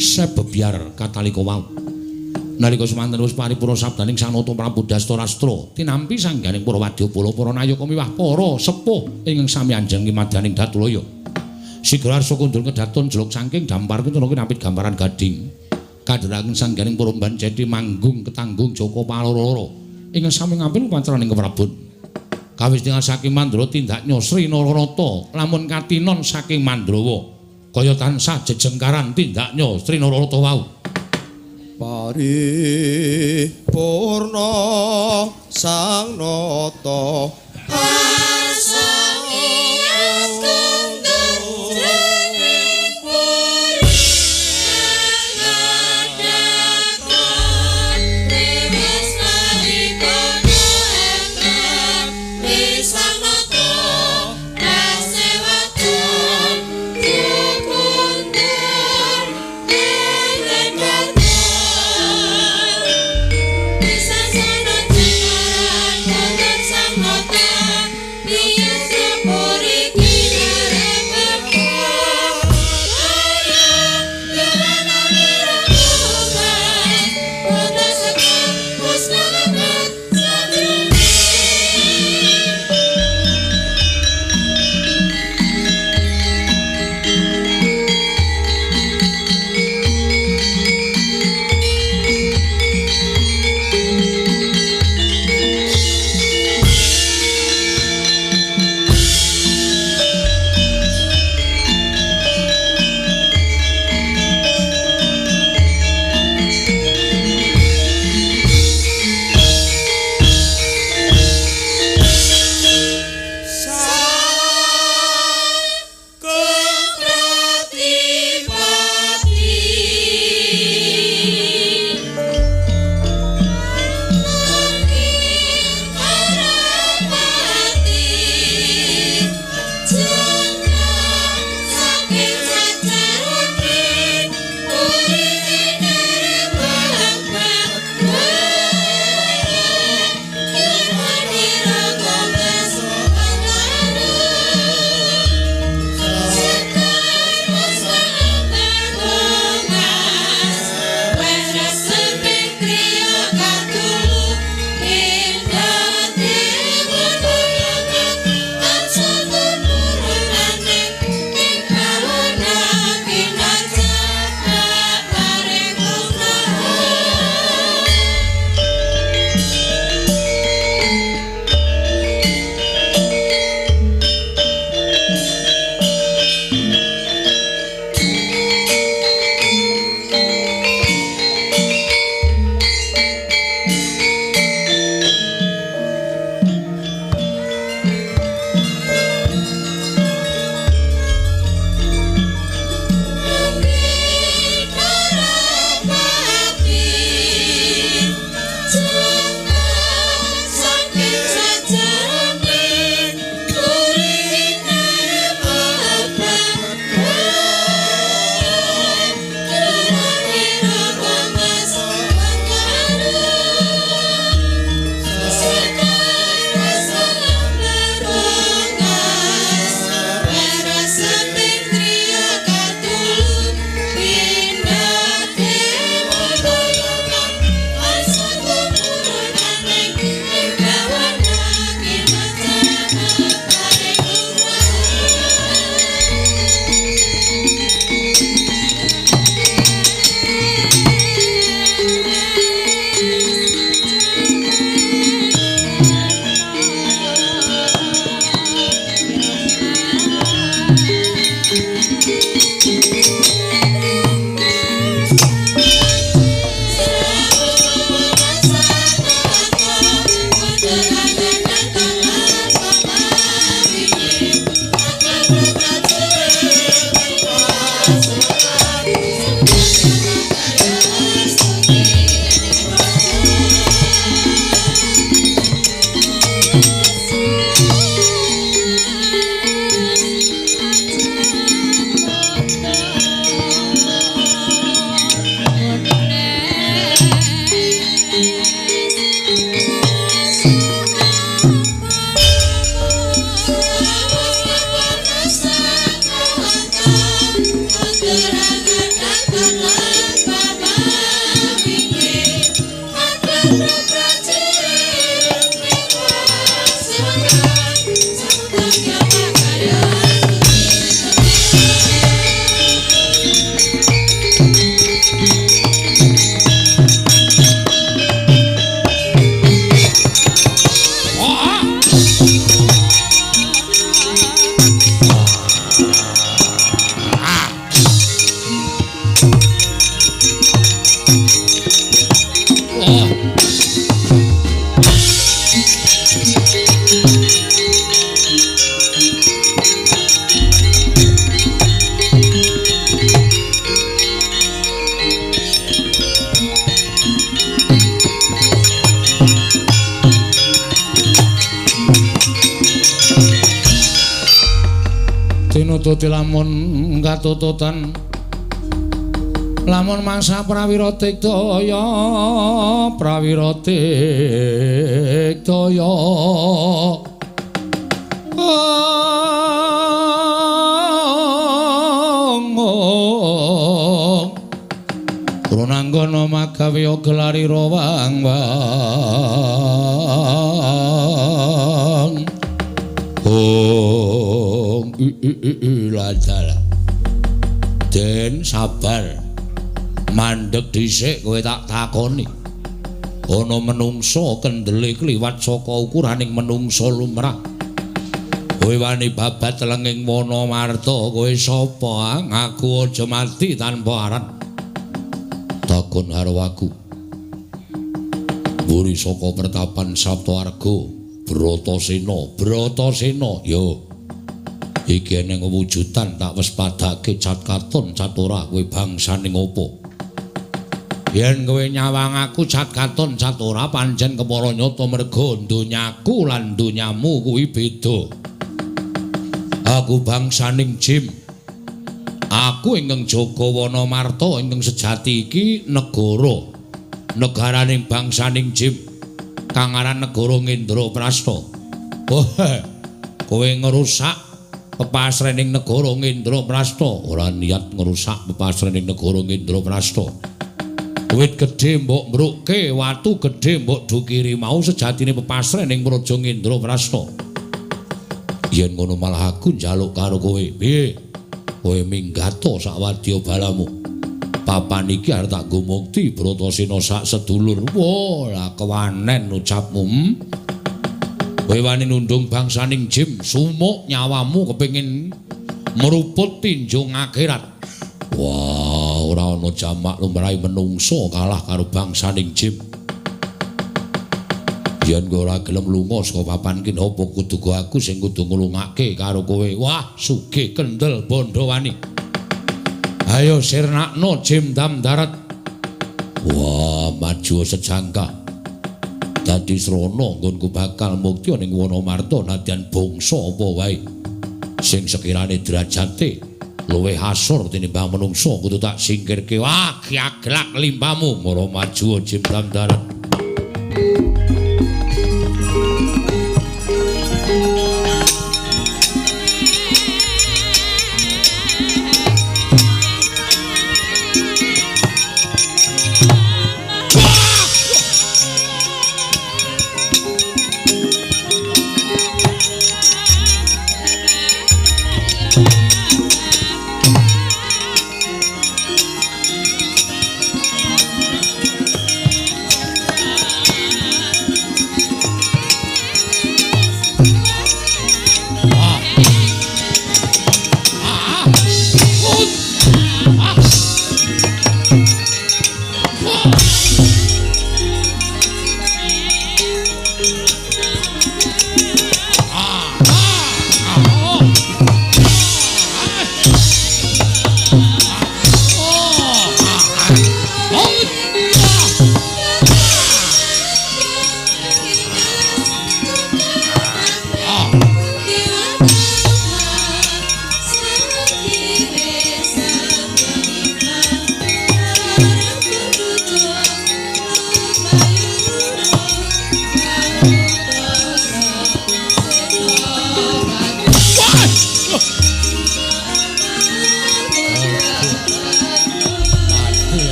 [SPEAKER 1] Sebebyar katalika wau. Nalika semanten wis paripurna sabdaning Sang Nata Prabu Dastarastra tinampi sangganing para wadyabala, para nayaka miwah para sepuh ingkang sami anjeng kimadaning Datulaya. Sigra arsa kundur kedaton jeluk saking dampar kencana kinapit gambaran gading. Kandharaken sangganing para mban ceti manggung ketanggung Jaka Paloro ingkang sami ngampil upacaraning keprabon. Kawis tingal saking Mandra tindak Sri Naranata lamun katinon saking Mandrawa kaya tansah jejengkaran tindaknya Sri Naranata wau.
[SPEAKER 3] Paripurna Sang Nata
[SPEAKER 4] Wis
[SPEAKER 1] Tinututi lamun katututan lamun mangsa prawira tikdaya prawira tikdaya Runanggana magawe gelari rawang wang Hong ladala. Den sabar. Mandeg dhisik kowe tak takoni. Ana menungsa kendele kliwat saka ukuraning menungsa lumrah. Kowe wani babat lenging wana marta, kowe sapa? Ngaku aja mati tanpa aran. Takon karo aku. Mburi saka pertapan Saptaarga. Bratasena, Bratasena, yo. Iki eneng wujudan tak wespadake cat katon cat ora kowe bangsane ngopo. Yen kowe nyawang aku cat katon cat ora pancen kepara nyata merga donyaku lan donyamu kuwi beda. Aku bangsaning Jim. Aku ingkang jaga wana marta ingkang sejati iki negara. Negaraning bangsaning Jim. Kang aran negara Ngendraprasta. Oh, kowe ngrusak pepasrening negara Ngendraprasta. Ora niat ngrusak pepasrening negara Ngendraprasta. Wit gedhe mbok mbrukke, watu gedhe mbok dukiri mau sejatine pepasrening praja Ngendraprasta. Yen ngono malah aku njaluk karo kowe. Piye? Kowe minggato sak wadya balamu. Papan iki arep tak nggo mukti Bratasena sak sedulur. Wah, lah kewanen ucapmu. Kowe wani nundung bangsaning Jim, sumuk nyawamu kepengin mruput tinjung akhirat. Wah, ora ana jamak lumrahe menungso kalah karo bangsaning Jim. Yen kowe ora gelem lunga saka papan ki napa kudu aku sing kudu nglungake karo kowe. Wah, sugih kendel bondo wani. Ayo sirnakno Jim dam darat. Wah, maju sejangka. Dadi srana nggonku bakal mukti ning Wanamarta nadyan bangsa apa wae. Sing sekirane derajate luwih asor tinimbang menungsa kudu tak singkirke. Wah, giaglak limpamu mara maju Jim dam darat.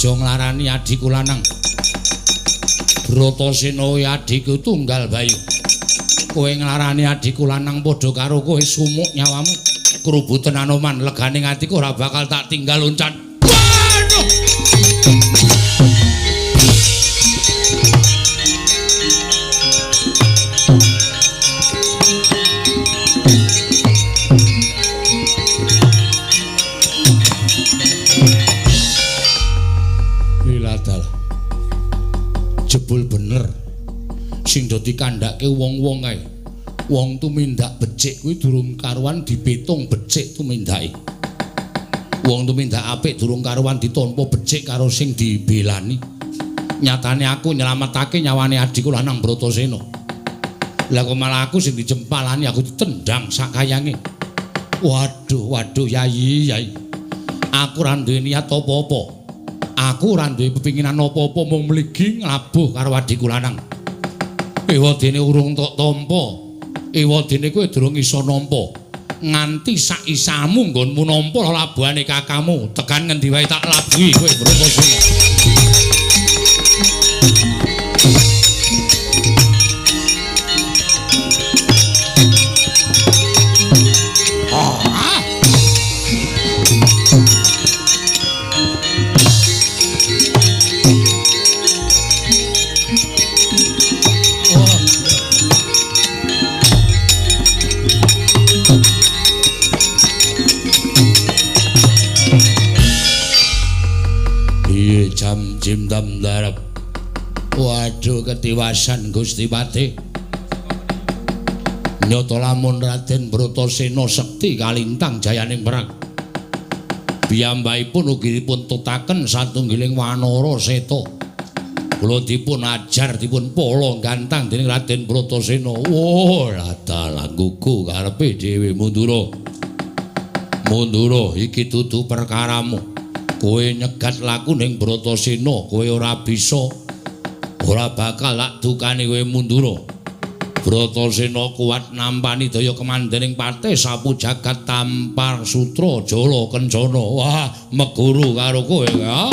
[SPEAKER 1] Aja nglarani adhiku lanang. Bratasena kuwi adhiku tunggal bayu. Kowe nglarani adhiku lanang padha karo kowe sumuk nyawamu. Krubuten Anoman legane atiku ora bakal tak tinggal loncat. Waduh. Jebul bener sing do dikandhake wong-wong kae. Wong tumindak becik kuwi durung karuan dipitung becik tumindake. Wong tumindak apik durung karuan ditampa becik karo sing dibelani. Nyatane aku nyelametake nyawane adhiku lanang Bratasena. Lah kok malah aku sing dijempalani, aku ditendang sak kayange. Waduh, waduh yayi, yayi. Aku ora duwe niat apa-apa. Aku ora duwe pepinginan apa-apa mung mligi nglabuh karo adhiku lanang. Ewadene urung tok tampa. Ewadene kowe durung iso nampa. Nganti sak isamu nggonmu nampa labuhane kakamu, tekan ngendi wae tak labuhi kowe Bratasena. Jim dam darap. Waduh ketiwasan Gusti Patih. Nyata lamun Raden Bratasena sekti kalintang jayaning perang. Piyambakipun ugi dipun tutaken satunggiling wanara seta. Kula dipun ajar dipun pala gantang dening Raden Bratasena. Wah, dalah gugu karepe dhewe Mundura. Mundura iki dudu perkaramu. Kowe nyegat laku ning Bratasena, kowe ora bisa, ora bakal lak dukane kowe Mundura. Bratasena kuat nampani daya kemandening patih sapu jagat tampar sutra jala kencana. Wah, meguru karo kowe ya.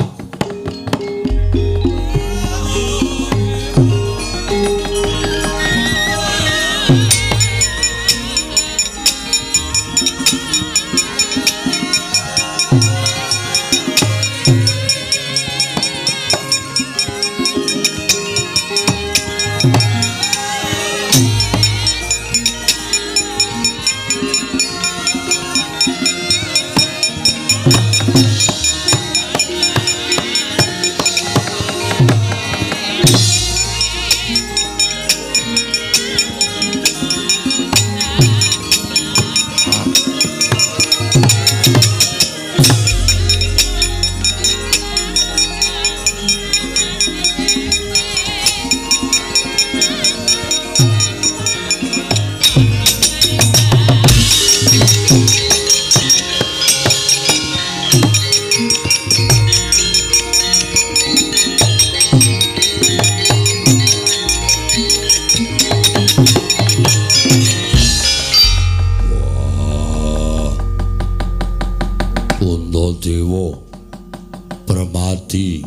[SPEAKER 1] Permati.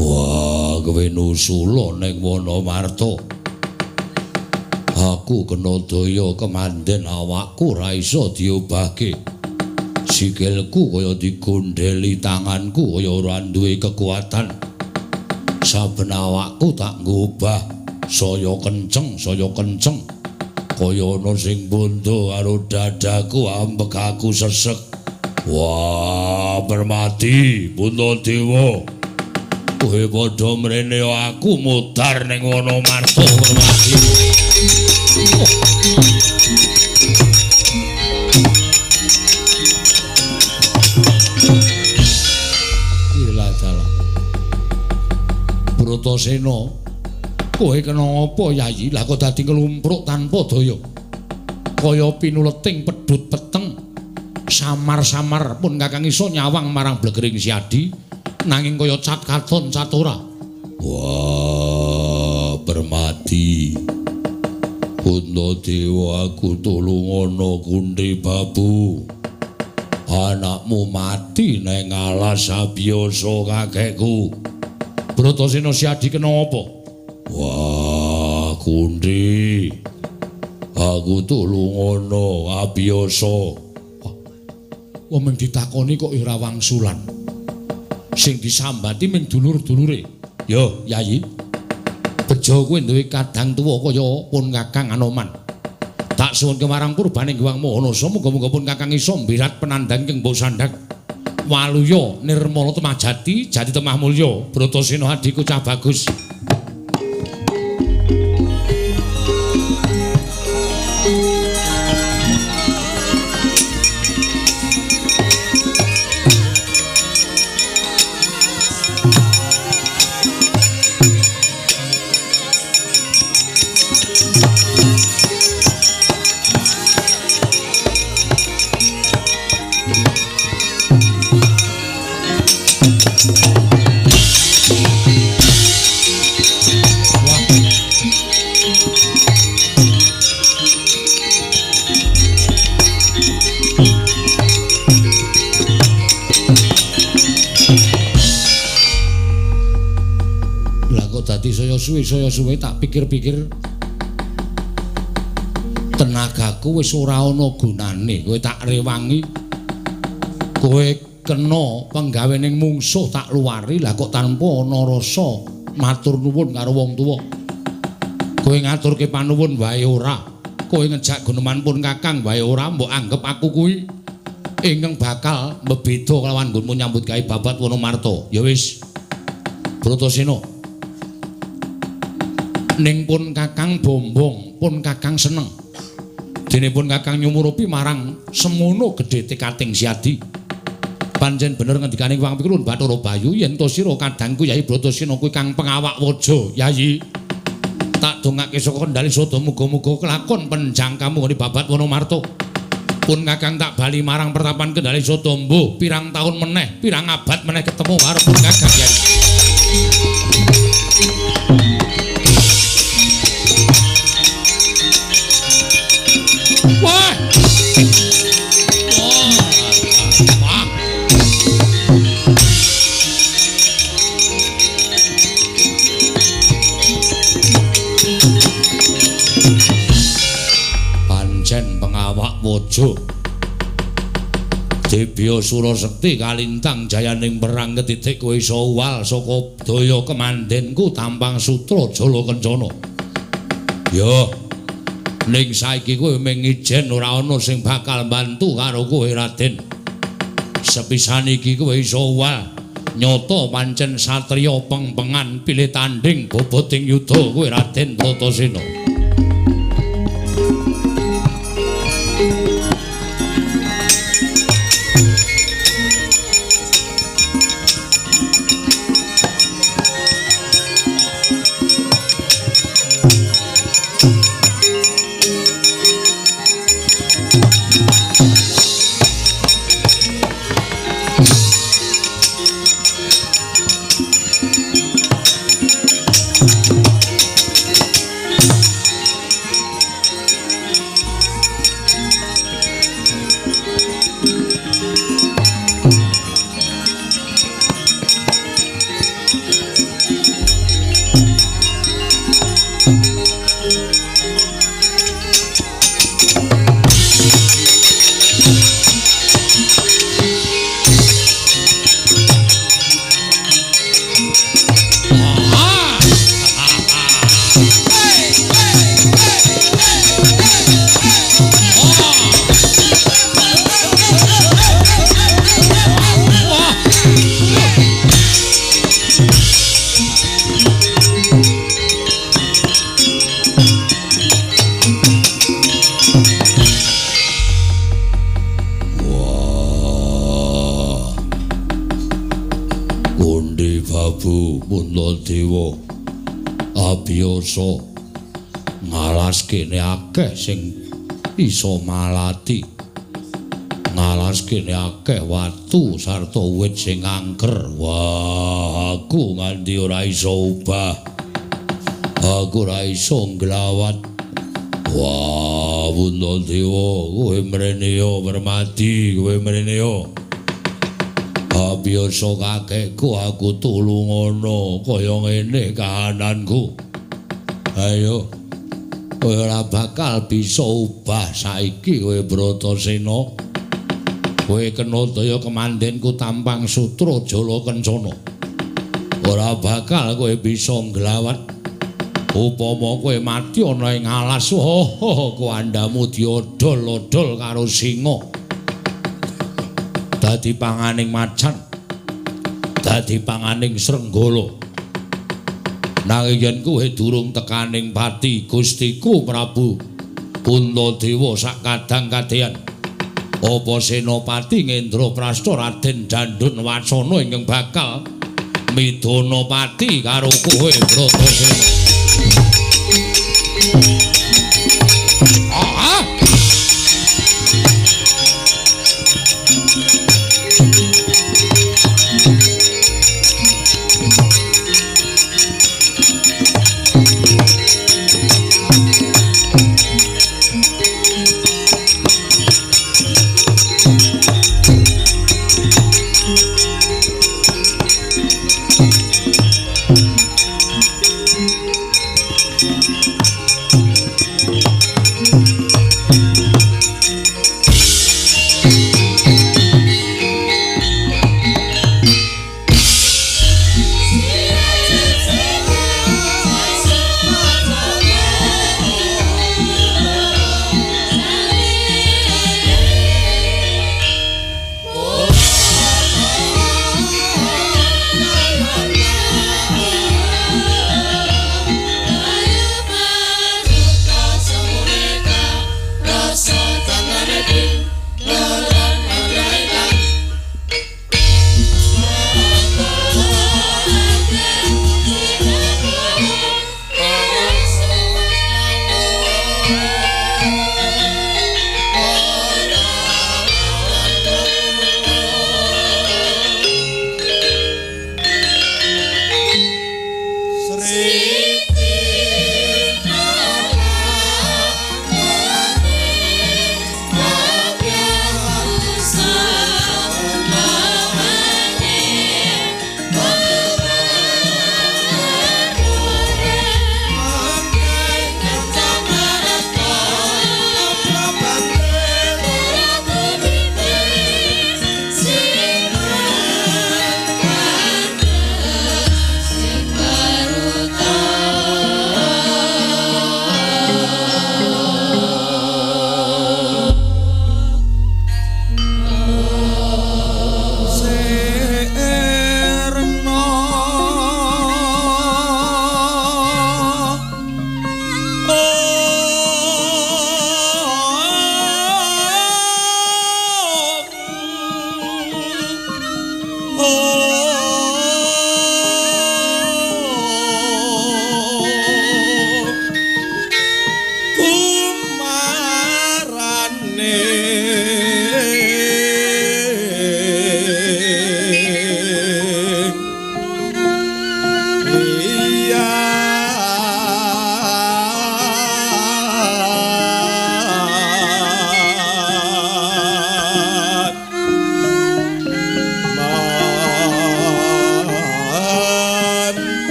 [SPEAKER 1] Wah, kowe nusula ning Wanamarta. Aku kena daya kemanden awakku ora iso diobahke. Sikilku kaya digondheli, tanganku kaya ora duwe kekuatan. Saben awakku tak ngobah, saya kenceng, saya kenceng. Kaya ana sing bondo karo dadaku, ambek aku sesek. Wah, Permati, Puntadewa. Kowe padha mrene aku mudhar ning Wanamarta, Permati. Gila dalah. Bratasena, kowe kena apa Yayi? Lah kok dadi nglumpruk tanpa daya. Kaya pinuleting pedhut peteng. Samar-samar pun kakang iso nyawang marang Blegering Siadi, nanging kaya cat katon cat ora. Wah, Permati. Puntadewa, aku tulungono Kunthi Babu. Anakmu mati neng alas abiyasa kakekku. Bratasena Siadi kena apa? Wah, Kunti. Aku tulungono abiyasa. Wah, mung ditakoni kok ora wangsulan. Sing disambati mung dulur-dulure. Yo, Yayi. Bejo kowe duwe kadang tuwa kaya pun Kakang Anoman. Tak suwun kemarang purbaning Hyang Maha muga-muga pun Kakang iso mbirat penandang ing mbok sandhang. Waluya nirmala temah jati, jati temah mulya. Bratasena adhiku cah bagus. Saya suwe tak pikir-pikir tenagaku wis ora ana gunane. Kowe tak rewangi, kowe kena penggawening mungsuh tak luwari, lah kok tanpa ana rasa matur nuwun karo wong tuwa. Kowe ngaturke panuwun wae ora, kowe ngejak guneman pun Kakang wae ora, mbok anggep aku kuwi ingkang bakal mbebeda kelawan nggonmu nyambut gawe babat Wonomarta. Ya wis, Bratasena. Ning pun Kakang bombong, pun Kakang seneng. Dene pun Kakang nyumurupi marang semono gedhe tekating Siadi. Pancen bener ngendikane Wang Pikulun Bathara Bayu yen to sira kadangku Yayi Bratasena kuwi kang pengawak waja, Yayi. Tak dongake saka kendali sada muga-muga kelakon penjangkamu nggone babat Wonomarta. Pun Kakang tak bali marang pertapan Kendali Sada mbuh pirang taun meneh, pirang abad meneh ketemu karo pun Kakang Yayi. Wah. Wah. Pancen pengawak waja. Dibya Surasekti kalintang jayaning perang ketitik kowe iso uwal saka daya kemandenku tampang sutra jala kencana. Yo. Ning saiki kowe mung ijen ora ana sing bakal mbantu karo kowe Raden. Sepisan iki kowe iso uwal nyata pancen satriya pengpengan pilih tanding boboting yuda kowe Raden Bratasena. Puntadewa abiyasa ngalas kene akeh sing iso malati, ngalas kene akeh watu sarta wit sing angker. Wah, aku nganti ora iso obah, aku ora iso nglawat. Wah, Puntadewa, kowe mrene ya Permadi, kowe mrene ya. Biasa kakekku aku tulungono kaya ngene kahananku. Ayo. Kowe ora bakal bisa ubah saiki kowe Bratasena. Kowe kena daya kemandenku tampang sutra jala kencana. Ora bakal kowe bisa nglawat. Upama kowe mati ana ing alas, oh, kuandamu diodol-odol karo singa. Dadi panganing macan, dadi panganing srenggala. Nanging yen kowe durung tekaning pati Gustiku Prabu Puntadewa sak kadang kadeyan, apa Senopati Ngendraprasta Raden Dandun Watsana ingkang bakal midana pati karo kowe Bratasena.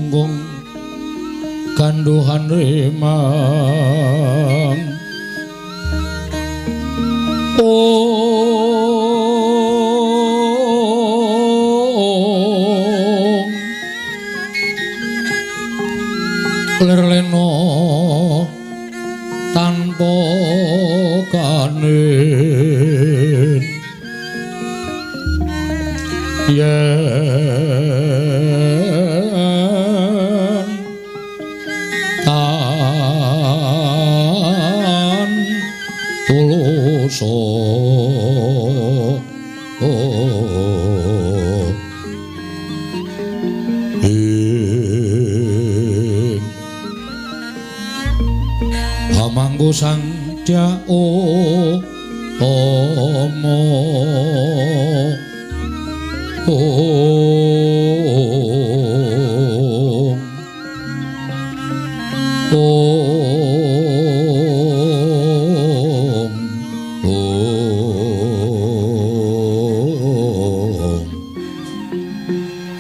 [SPEAKER 1] Tumunggung ganduhan remang. Ong lerleno tanpa kanen yen tan tuluso ing hamangku sang Dyao Tomo. Ong ong ong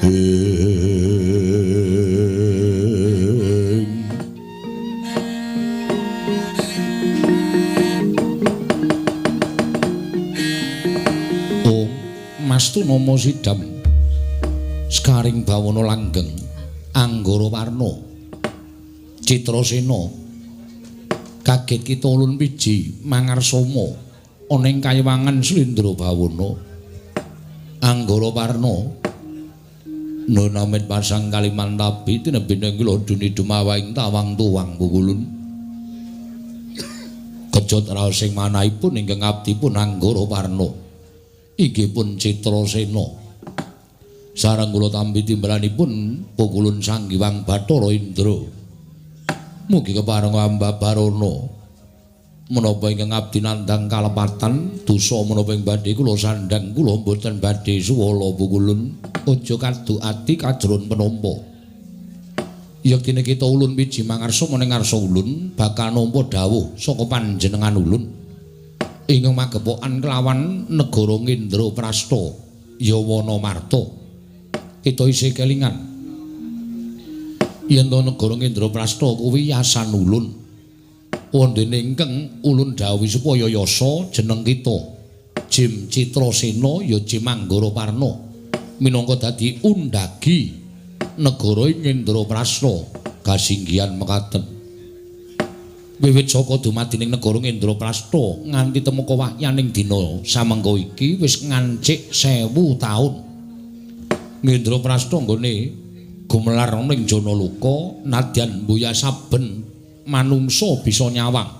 [SPEAKER 1] ing. Ong Mastu Nomo Sidam Sekaring bawana langgeng Anggara Warna Citrasena kaget kita ulun piji mangarsama ana ing kayiwangan Slendra Bawana Anggara Warna nunamit pasang Kalimantabi tinebih kula duni dumawaing tawang tuwang pukulun kejot raos sing manahipun ingkang abdipun Anggara Warna inggih pun Citrasena. Sareng kula tampi timbalanipun pukulun Sang Hyang Bathara Indra. Mugi kepareng ambabarana menapa ingkang abdi nandhang kalepatan dosa menapa ing badhe kula sandhang kula mboten badhe suwala pukulun aja kadu ati kajron penampa. Yektine kita ulun wiji mangarsa mening ngarsa ulun bakal nampa dawuh saka panjenengan ulun ingkang magepokan kelawan negara Ngendraprasta Yawana Marta. Kita isih kelingan yen to negara Ngendraprasta kuwi yasan ulun wondene ingkang ulun dawuhi supaya yasa jeneng kita Jim Citrasena ya Jim Anggara Parna minangka dadi undagi negara Ngendraprasta kasinggihan mekaten. Wiwit saka dumadining negara Ngendraprasta nganti temeka wahyaning dina samengko iki wis ngancik 1000 taun. Ngendraprasta nggone gumelar ana ing Janaloka nadyan mbuya saben manungsa bisa nyawang.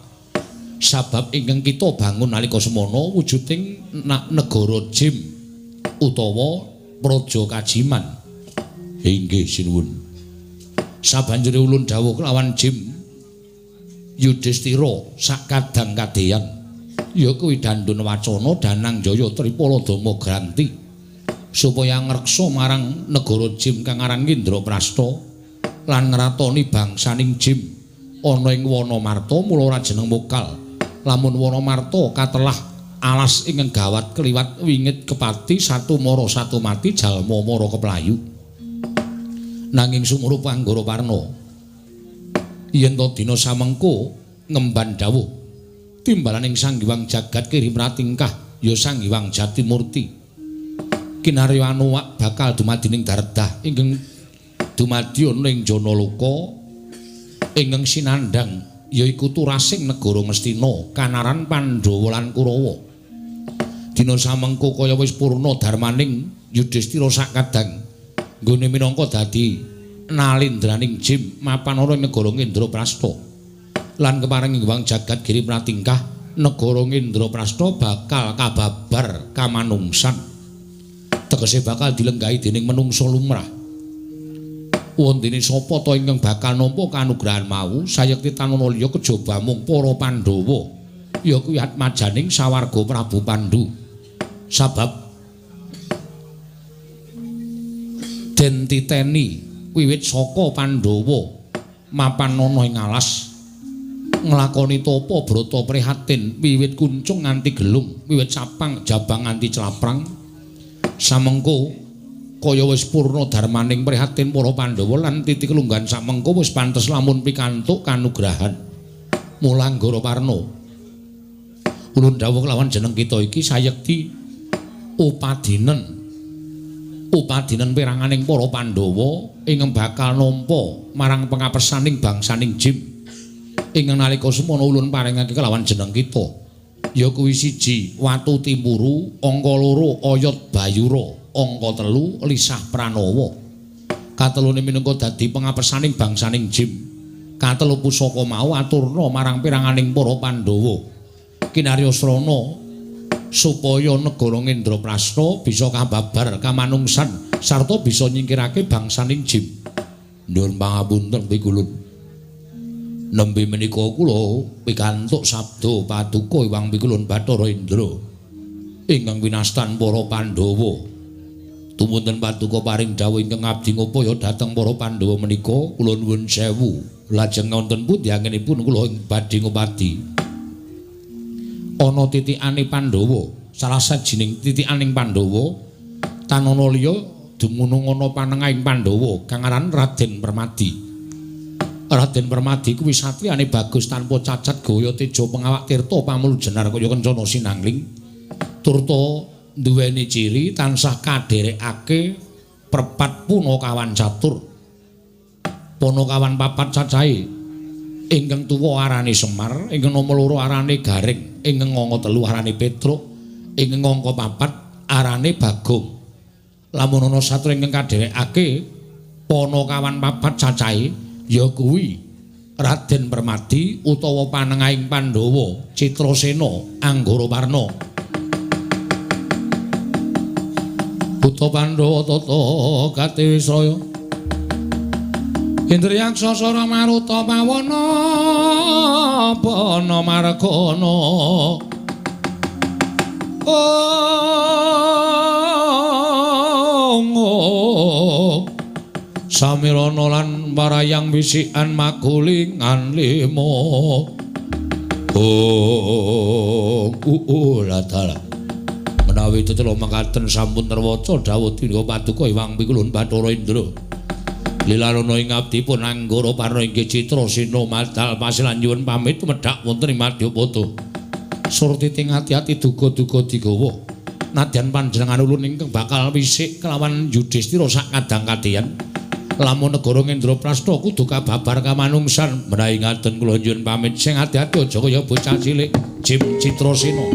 [SPEAKER 1] Sabab ingkang kita bangun nalika semana wujuding negara Jim utawa Praja Kajiman. Inggih sinuwun. Sabanjure ulun dawuh kelawan Jim Yudhistira sak kadang kadeyan ya kuwi Dandun Wacana Danang Jaya Tripala Dama Granti supaya ngreksa marang negara Jim kang aran Ngendraprasta lan ngratoni bangsaning Jim ana ing Wanamarta. Mula ora jeneng mokal lamun Wanamarta katelah alas ingkang gawat kliwat wingit kepati satu mara satu mati jalma mara keplayu. Nanging sumurup Anggara Warna yen to dina samengko ngemban dawuh timbalaning Sang Hyang Jagat Kiri Pratingkah ya Sang Hyang Jatimurti kinarya anuwak bakal dumadining dardah ingkang dumadi ana ing Janaloka ingkang sinandhang yaiku turasing negara Ngastina kanaran Pandhawa lan Kurawa. Dina samengko kaya wis purna darmaning Yudhistira sakadang nggone minangka dadi nalindraning Jim mapan ana ing negara Ngendraprasta lan kepareng Hyang Jagat Giri Pratingkah negara Ngendraprasta bakal kababar kamanungsan, tegese bakal dilenggahi dening menungsa lumrah. Wondene sapa ta ingkang bakal nampa kanugrahan mau sayekti tanana liya kejaba mung para Pandhawa ya kuwi atmajaning sawarga Prabu Pandu. Sabab den titeni wiwit saka Pandhawa mapan ana ing alas nglakoni tapa brata prihatin wiwit kuncung nganti gelung, wiwit sapang jabang nganti claprang. Samengko Kaya wis purna darmaning prihatin para Pandhawa lan titi kelungguhan samengko wis pantes lamun pikantuk kanugrahan. Mula Anggara Parna, ulun dawuh kelawan jeneng kita iki sayekti upadinen. Upadinen peranganing para Pandhawa ingkang bakal nampa marang pengapesaning bangsaning Jim. Ingkang nalika semono ulun paringake kelawan jeneng kita ya kuwi siji Watu Timpuru, angka loro Oyot Bayura, angka telu Lisah Pranawa. Katelune minangka dadi pengapesaning bangsaning Jim. Katelu pusaka mau aturna marang peranganing para Pandhawa. Kinarya srana supaya negara Ngendraprasta bisa kababar kamanungsan sarta bisa nyingkirake bangsaning Jim. Nyuwun pangapunten pikulun. Nembe menika kula pikantuk sabda paduka Hyang Pikulun Bathara Indra ingkang winastan para Pandhawa. Tumunten paduka paring dawuh ingkang abdi ngupaya dhateng para Pandhawa menika kula nuwun sewu. Lajeng wonten pundi anggenipun kula badhe ngupadi? Ana titikane Pandhawa, salah sajining titikaning Pandhawa tan ana liya dumunung ana panengahing Pandhawa kang aran Raden Permadi. Raden Permadi kuwi satriyane bagus tanpa cacat gaya teja pengawak tirta pamulu jenar kaya kencana sinangling. Turta duweni ciri tansah kadherekake prepat punakawan catur. Punakawan papat cacahe. Ingkang tuwa arane Semar, ingkang nomer loro arane Gareng, ingkang angka telu arane Petruk, ingkang angka papat arane Bagong. Lamun ana satria ingkang kadherekake punakawan papat cacahe ya kuwi Raden Permadi utawa panengahing Pandhawa Citrasena Anggara Parna. Buta Pandhawa tata gati wisraya Indriyaksa sara maruta pawana bana margana. Ong Samirana lan parayang wisikan magulingan lima. Ong latala. Menawi tetela mekaten sampun terwaca dawuh tinga paduka Hyang Pikulun Bathara Indra. Lilarana ing abdipun Anggara Parna inggih Citrasena madal pasilan nyuwun pamit tumedhak wonten ing Madyapada. Surti ting ati-ati duga-duga digawa. Nadyan panjenengan ulun ingkang bakal wisik kelawan Yudhistira sak kadang kadiyan. Lamun negara Ngendraprasta kudu kababar kamanungsan. Menawi ngaten kula nyuwun pamit sing ati-ati aja kaya bocah cilik Jim Citrasena.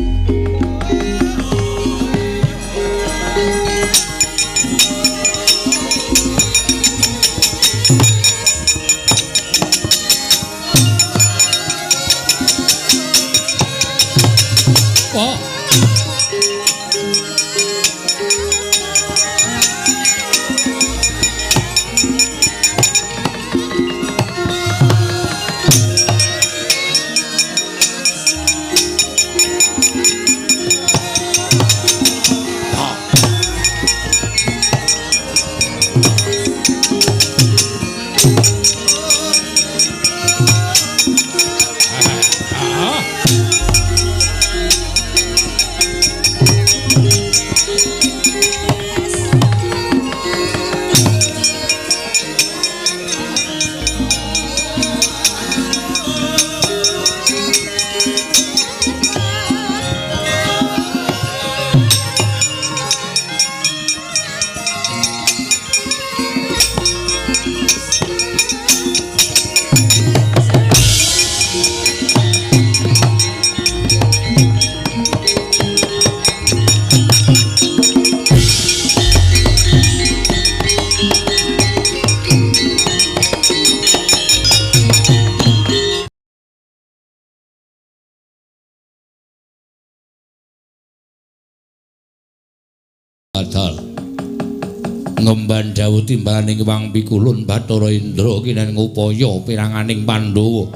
[SPEAKER 1] Ngemban dawuh timbalaning Hyang Pikulun Bathara Indra kinen ngupaya piranganing Pandhawa.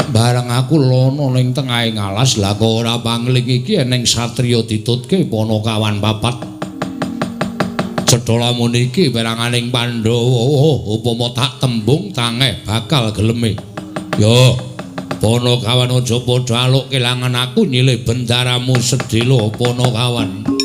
[SPEAKER 1] Bareng aku lono ning tengahing alas lah kok ora pangling iki eneng satriya ditutke panakawan papat. Cetha lamun iki piranganing Pandhawa upama tak tembung tangeh bakal geleme. Yo panakawan aja padha aluk kelangan aku nyilih bendaramu sedhela panakawan.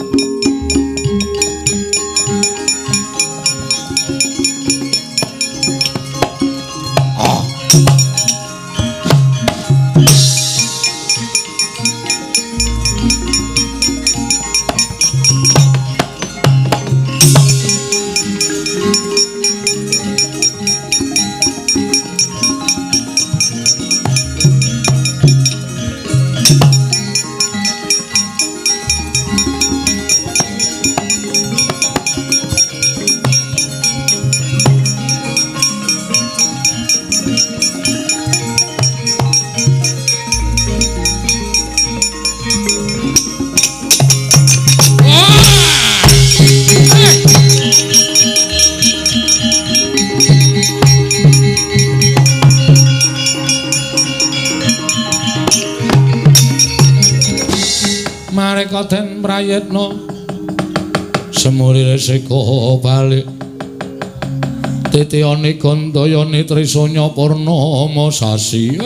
[SPEAKER 1] Raden Prayitna semuri resika balik titiyane gandayane Trisanya Purnama sasi.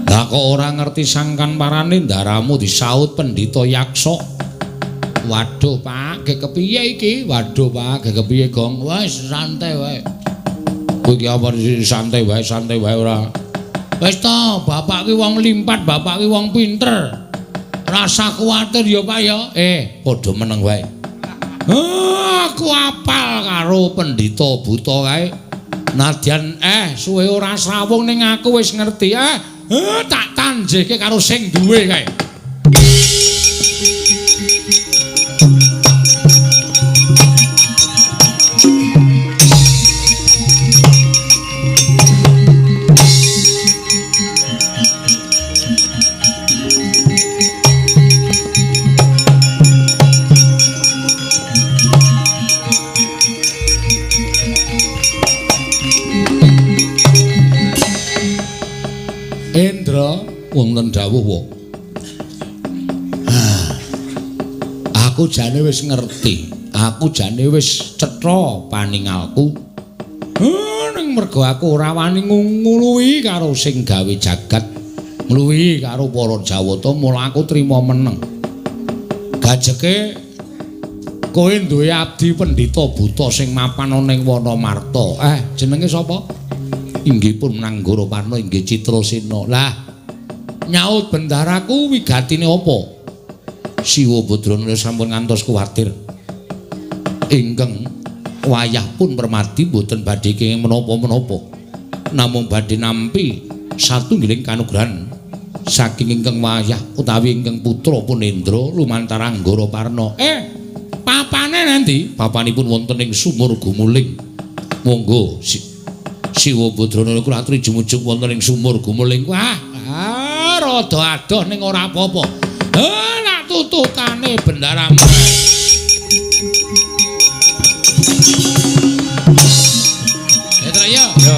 [SPEAKER 1] Lah kok ora ngerti sangkan parane ndaramu disaut pendhita yaksa. Waduh Pak, ge kepiye iki? Waduh Pak, ge kepiye Gong? Wis santai wae. Kowe iki apa santai wae, santai wae ora. Wis to, bapak ki wong limpat, bapak ki wong pinter. Rasa kuwatir ya Pak ya. Padha meneng wae. Aku apal karo pendhita buta kae. Nadyan suwe ora srawung ning aku wis ngerti. Tak tanjihke karo sing duwe kae. Indra wonten dawuh wa. Aku jane wis ngerti, aku jane wis cetha paningalku. Ning mergo aku ora wani ngluwi karo sing gawe jagat, ngluwi karo para Jawata, mula aku trima meneng. Gajeke kowe duwe abdi pendhita buta sing mapan ana ing Wanamarta. Jenenge sapa? Inggih pun Nanggara Parna inggih Citrasena. Lah nyaut bendaraku wigatine apa? Siwa Badrana sampun ngantos kuwatir. Ingkang wayah pun permadi mboten badhe kenging menapa-menapa. Namung badhe nampi satunggiling kanugrahan saking ingkang wayah utawi ingkang putra Punendra lumantar Anggara Parna. Papane nanti? Papanipun wonten ing sumur Gumuling. Monggo Siwa Badrana kula aturi jumujug wonten ing sumur Gumuling. Wah, rada adoh ning ora apa-apa. Nak tututane bendaramu. Ya. Ya.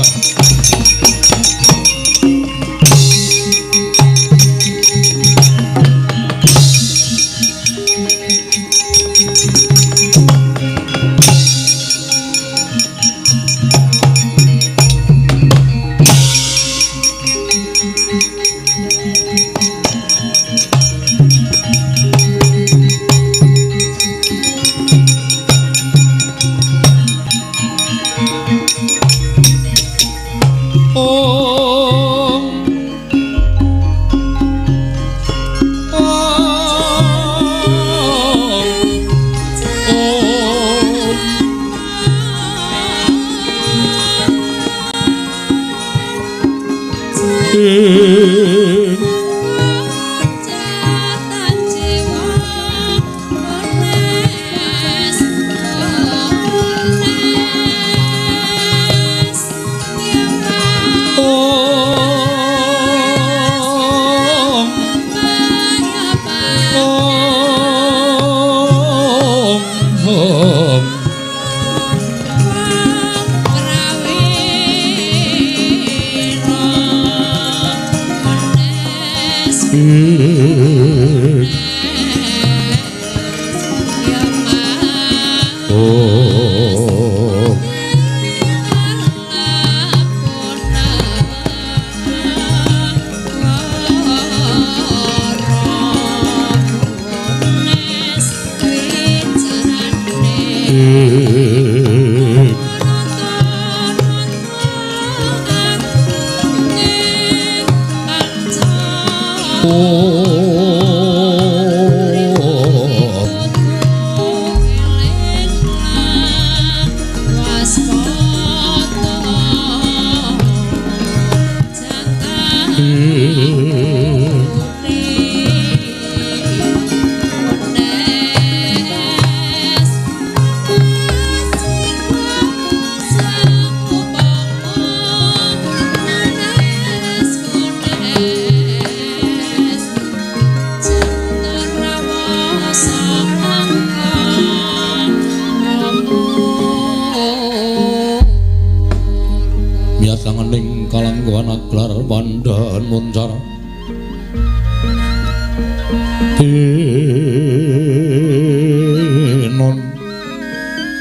[SPEAKER 1] Non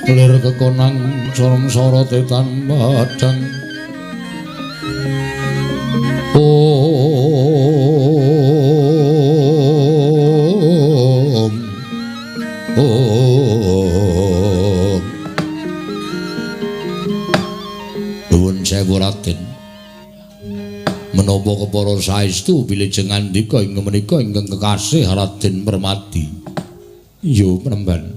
[SPEAKER 1] lir kekonang sorom sorote tan padang. Om Om. Nuwun sewu Raden, menapa kepara saestu bilih jengandika ingkang menika ingkang kekasih Raden Permadi? Yo penemban,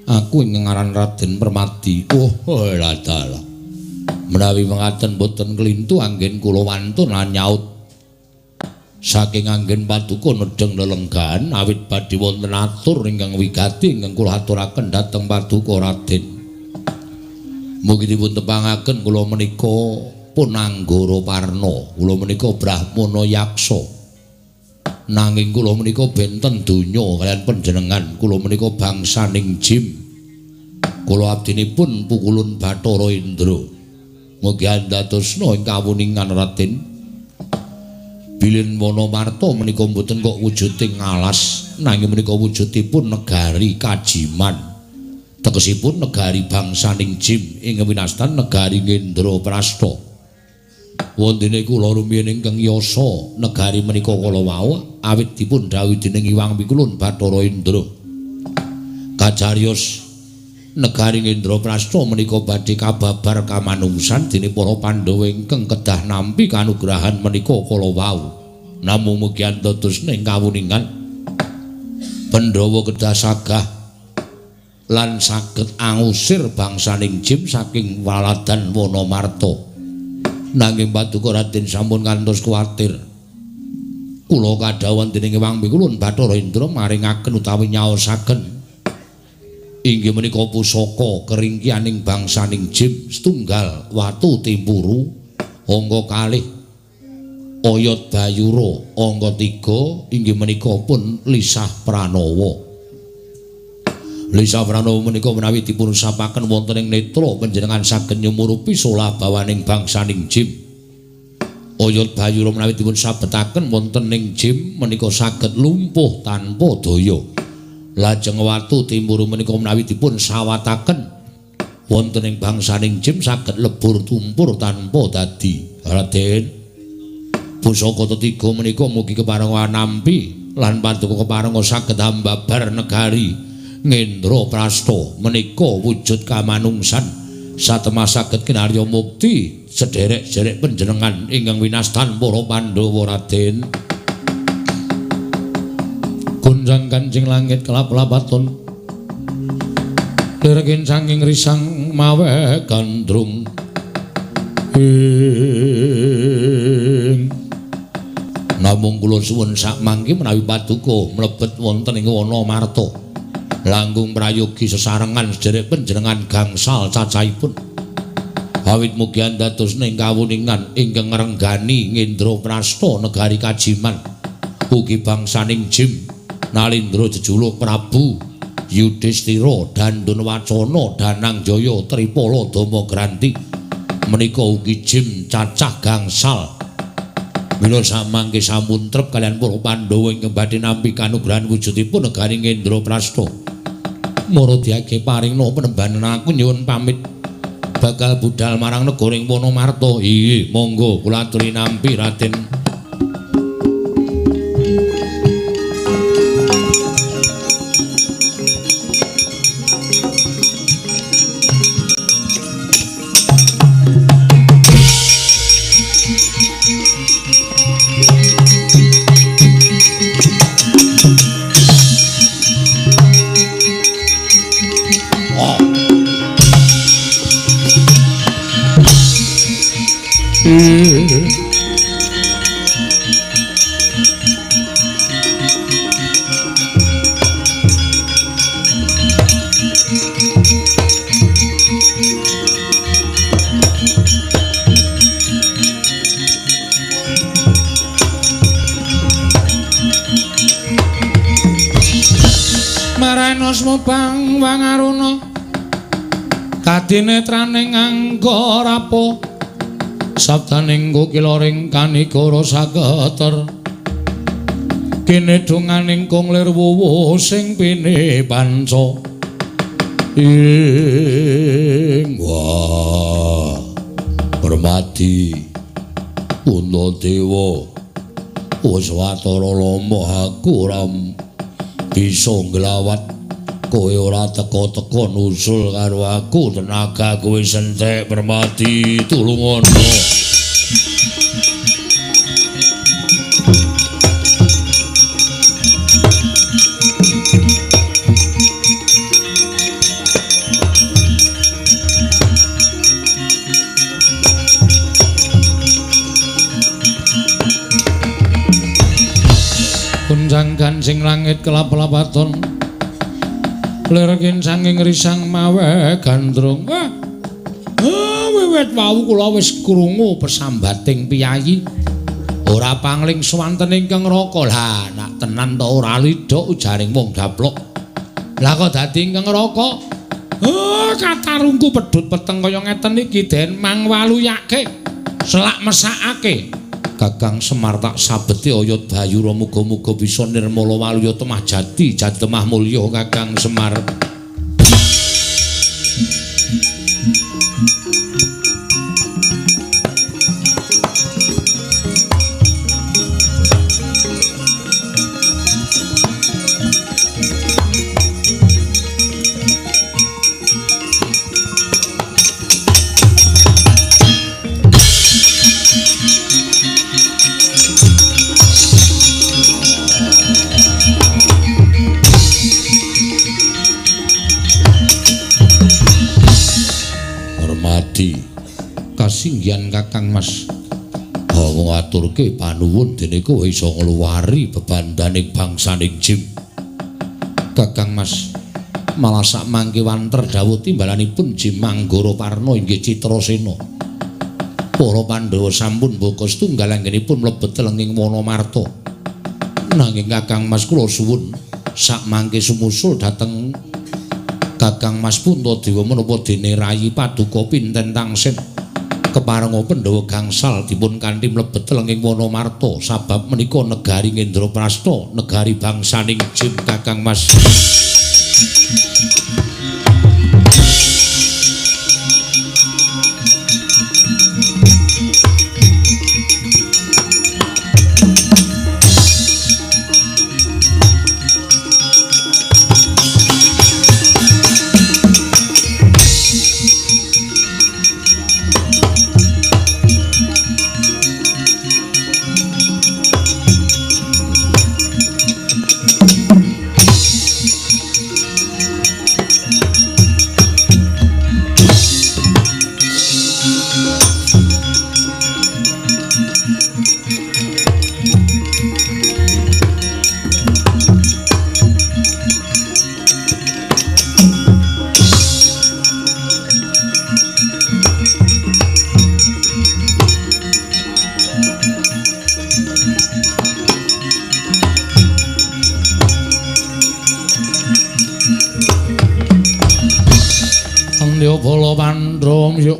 [SPEAKER 1] aku ingkang aran Raden Permadi. Oh ladalah, menawi mengaten boten klintu anggen kula wantun lan nyaut saking anggen paduka nedheng lelenggahan awit badhe wonten atur ingkang wigati ingkang kula aturaken dhateng paduka Raden. Mugi dipun tepangaken kula menika pun Anggara Parna, kula menika Brahmana Yaksa. Nanging kula menika benten donya kaliyan panjenengan, kula menika bangsaning Jim. Kula abdinipun pukulun Bathara Indra. Mugi andadosna ing kawuningan Raden. Bilih Wanamarta menika mboten kok wujuding alas, nanging menika wujudipun negari Kajiman. Tegesipun negari bangsaning Jim ing winastan negari Ngendraprasta. Wontene kula rumiyin ingkang yasa negari menika kala wau awit dipun dhawuhi dening Hyang Wikulun Bathara Indra. Kacariyos negari Ngendraprasta menika badhe kababar kamanungsan dening para Pandhawa ingkang kedah nampi kanugrahan menika kala wau. Namung mugi andados ing kawuningan Pandhawa kedah sagah lan saged angusir bangsaning Jim saking waladan Wanamarta. Nanging paduka Raden sampun kantos kuwatir. Kula kadhawuhan dening Hyang Wikulun Bathara Indra maringaken utawi nyaosaken inggih menika pusaka keringkianing bangsaning Jim setunggal watu timpuru, angka kalih oyot bayura, angka 3 inggih menika pun lisah pranawa. Lisah pranawa menika menawi dipun usapaken wonten ing netra panjenengan saged nyumurupi solah bawaning bangsaning Jim. Oyot bayura menawi dipun sabetaken wonten ing Jim menika saged lumpuh tanpa daya. Lajeng watu timpuru menika menawi dipun sawataken wonten ing bangsaning Jim saged lebur tumpur tanpa dadi. Raden, pusaka tetiga menika mugi keparenga nampi lan paduka keparenga saged ambabar negari Ngendraprasta menika wujud kamanungsan satemah saged kinarya mukti sederek-sederek panjenengan ingkang winastan para Pandhawa. Raden, gonjang kancing langit kelap-lapaton lirekin saking risang mawe gandrung ing. Namung kula suwun sakmangke menawi paduka mlebet wonten ing Wanamarta langkung prayogi sesarengan sederek panjenengan gangsal cacahipun. Awit mugi andados ing kawuningan ingkang ngrenggani Ngendraprasta negari Kajiman ugi bangsaning Jim Nalindra jejuluk Prabu Yudhistira Dandun Wacana Danang Jaya Tripala Dama Granti menika ugi Jim cacah gangsal. Mila samangke sampun trep kaliyan para Pandhawa ingkang badhe nampi kanugrahan wujudipun negari Ngendraprasta. Mara diage paringna penembanan aku nyuwun pamit bakal budal marang negara ing Wanamarta. Inggih, monggo kula aturi nampi Raden. Marana Bang Wangaruna kadinetraning anggarapa sabdaning kukila ring kanigara saketer Kene donganing kong lir wuwuh sing pine panca. Ing wah Permadi Puntadewa wis watara lomo aku ora bisa nglawat kowe ora teka-teka nusul karo aku tenaga kowe entek Permadi tulungono. Gonjang gancing langit kelap-lapaton lir kincanging risang mawe gandrung. Wiwit wau kula wis krungu pesambating piyayi ora pangling swanten ingkang neraka. Lah nak tenan to ora lidhok ujaring wong daplok. Lah kok dadi ingkang neraka? Katarungku pedhut peteng kaya ngeten iki den mangwaluyake selak mesakake. Kakang Semar tak sabete oyot bayura muga-muga bisa nirmala waluya temah jati jati temah mulya Kakang Semar. Kasinggihan Kakang Mas. Wong aturke panuwun dene kowe iso ngluwari bebandaning bangsaning Jim. Kakang Mas, malah sak mangke wanter dawuh timbalanipun Jim Manggara Parna inggih Citrasena. Para Pandhawa sampun mbaka setunggal anggenipun mlebet telenging Wanamarta. Nanging Kakang Mas kula suwun sak mangke sumusul dhateng Kakang Mas Puntadewa menapa dene rayi paduka pinten tangsen keparenga Pandhawa gangsal dipun kanthi mlebet telenging Wanamarta sabab menika negari Ngendraprasta negari bangsaning Jim Kakang Mas.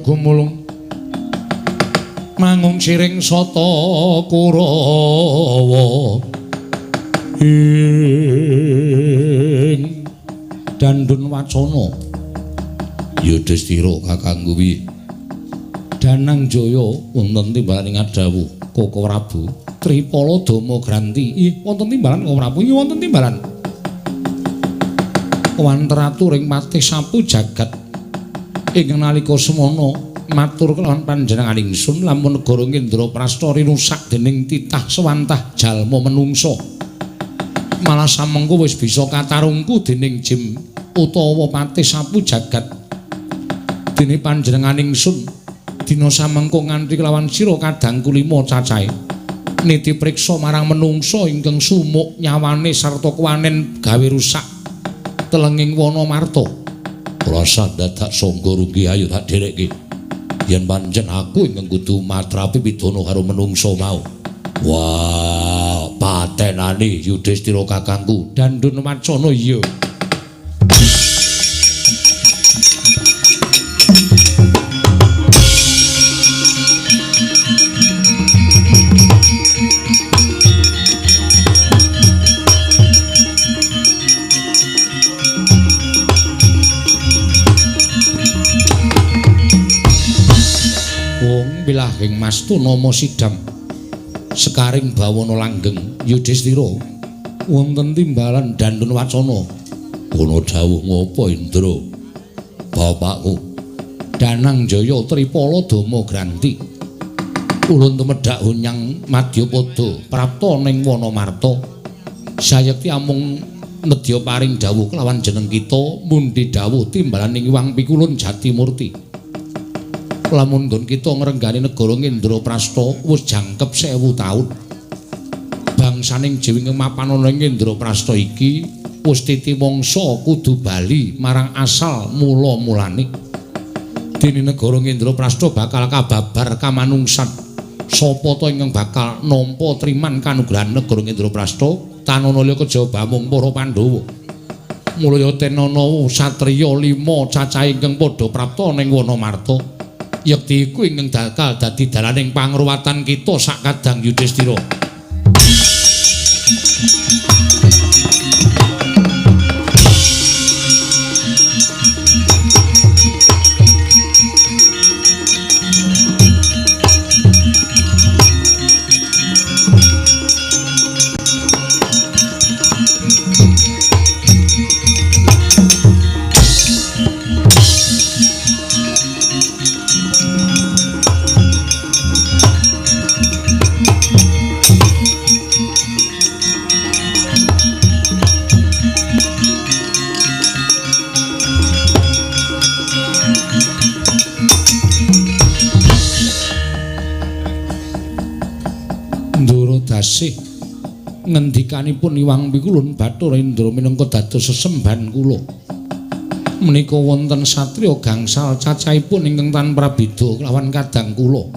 [SPEAKER 1] Gumulung mangung siring sata Kurawa ing dandun wacana Yudhistira kakangku piye Danang Jaya wonten timbalan ing adawuh Koko Prabu Tripala Dama Granti. Ih wonten timbalan Koko Prabu, ih wonten timbalan wanteratu ring patih sapu jagat. Ing nalika semana matur kelawan panjenengan ingsun lamun negara Ngendraprasta rinusak dening titah sewantah jalma menungsa malah samengko wis bisa katarungku dening Jim utawa patih sapu jagat dene panjenengan ingsun dina samengko nganti kelawan sira kadangku lima cacahe niti priksa marang menungsa ingkang sumuk nyawane sarta kuwanen gawe rusak telenging Wanamarta. Rasa dadak sangga rugi ayo tak dherekke. Yen pancen aku ingkang kudu matrapi pidana karo menungsa mau. Wah, patenane Yudhistira kakangku dandun wacana iya. bilahing mastu nama sidam sekaring bawana langgeng Yudhistira wonten timbalan dandun wacana. Kono dawuh ngopo Indra? Bapakku Danang Jaya Tripala Dama Granti ulun tumedhak hunyang Madyapada prapta ning Wanamarta. Sayekti amung nedya paring dawuh kelawan jeneng kita mundi dawuh timbalaning Hyang Pikulun Jatimurti. Lamun nggon kita ngrenggani negara Indraprasta wis jangkep 1000 taun. Bangsaning dewi ingkang mapan ana ing Indraprasta iki wis titi wangsa kudu bali marang asal mula-mulane. Dene negara Indraprasta bakal kababar kamanungsan. Sapa ta ingkang bakal nampa triman kanugrahan negara Indraprasta tanana liya kejaba mung para Pandhawa. Mulya tenana satriya 5 cacahe ingkang padha prapta ning Wanamarta. Yekti iku ingkang bakal dadi dalaning pangruwatan kita sakadang Yudhistira. Ngendikanipun Hyang Pikulun Bathara Indra minangka dados sesembahan kula. Menika wonten satriya gangsal cacahipun ingkang tan prabeda kelawan kadang kula.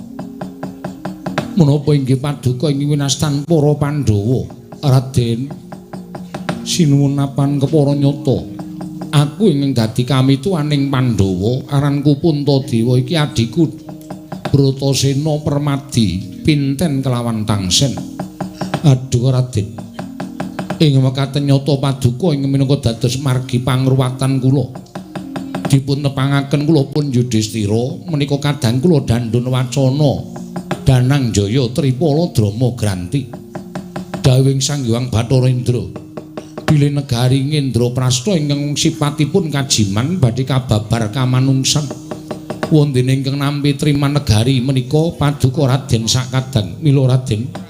[SPEAKER 1] Menapa inggih paduka ing winastan para Pandhawa? Raden sinuwun napan kepara nyata. Aku ingkang dadi kamituwaning Pandhawa, aranku Puntadewa iki adhiku Bratasena Permadi pinten kelawan tangsen. Aduh Raden, ing mekaten nyata paduka ing minangka dados margi pangruwatan kula. Dipun tepangaken kula pun Yudhistira menika kadang kula dandun wacana Danang Jaya Tripala Drama Granti. Dawuhing Sang Hyang Bathara Indra, bilih negari Indraprasta ingkang sipatipun kajiman badhe kababar kamanungsan. Wondene ingkang nampi triman negari menika paduka Raden sakadang. Mila Raden,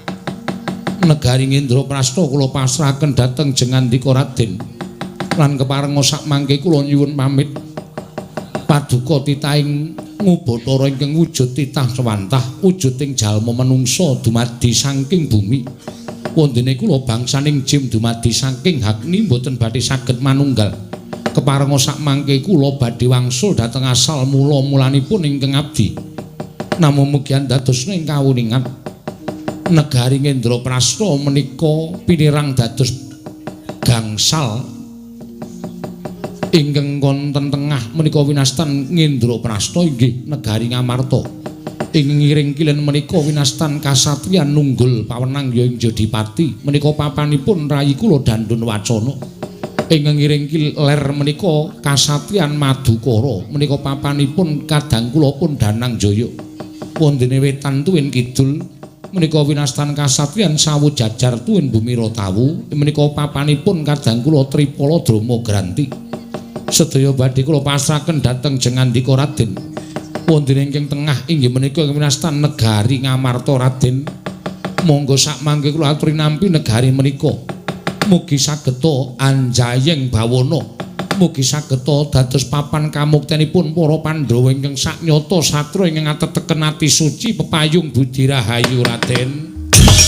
[SPEAKER 1] negari Indraprasta kula pasrahaken dhateng jengandika Raden lan keparenga sakmangke kula nyuwun pamit. Paduka titahing ngubathara ingkang wujud titah sewantah wujuding jalma menungsa dumadi saking bumi. Wondene kula bangsaning jim dumadi saking Agni mboten badhe saged manunggal. Keparenga sakmangke kula badhe wangsul dhateng asal mula-mulanipun ingkang abdi. Namung mugi andadosna ing kawuningan negari Indraprasta menika pinirang dados gangsal ingkang wonten tengah menika winastan Indraprasta inggih negari Ngamarta. Ing ngiring kilen menika winastan kasatriyan nunggul pawenang ya ing Jodipati menika papanipun rayi kula Dandun Wacana. Ing ngiring kiler menika kasatriyan Madukara menika papanipun kadang kula pun Danang Jaya. Wondene wetan tuwin kidul menika winastan kasatriyan Sawu Jajar tuwin Bumi Rotawu menika papanipun kadang kula Tripala Drama Granti. Sedaya badhe kula pasrahaken dhateng jengandika Raden. Wondene ingkang tengah inggih menika winastan negari Ngamarta Raden. Monggo sakmangke kula aturi nampi negari menika. Mugi sageta anjayeng bawana. Mugi sageta dados papan kamuktenipun para Pandhawa ingkang saknyata satra ingkang ateteken ati suci pepayung budi rahayu Raden.
[SPEAKER 4] Ah.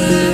[SPEAKER 4] Bye.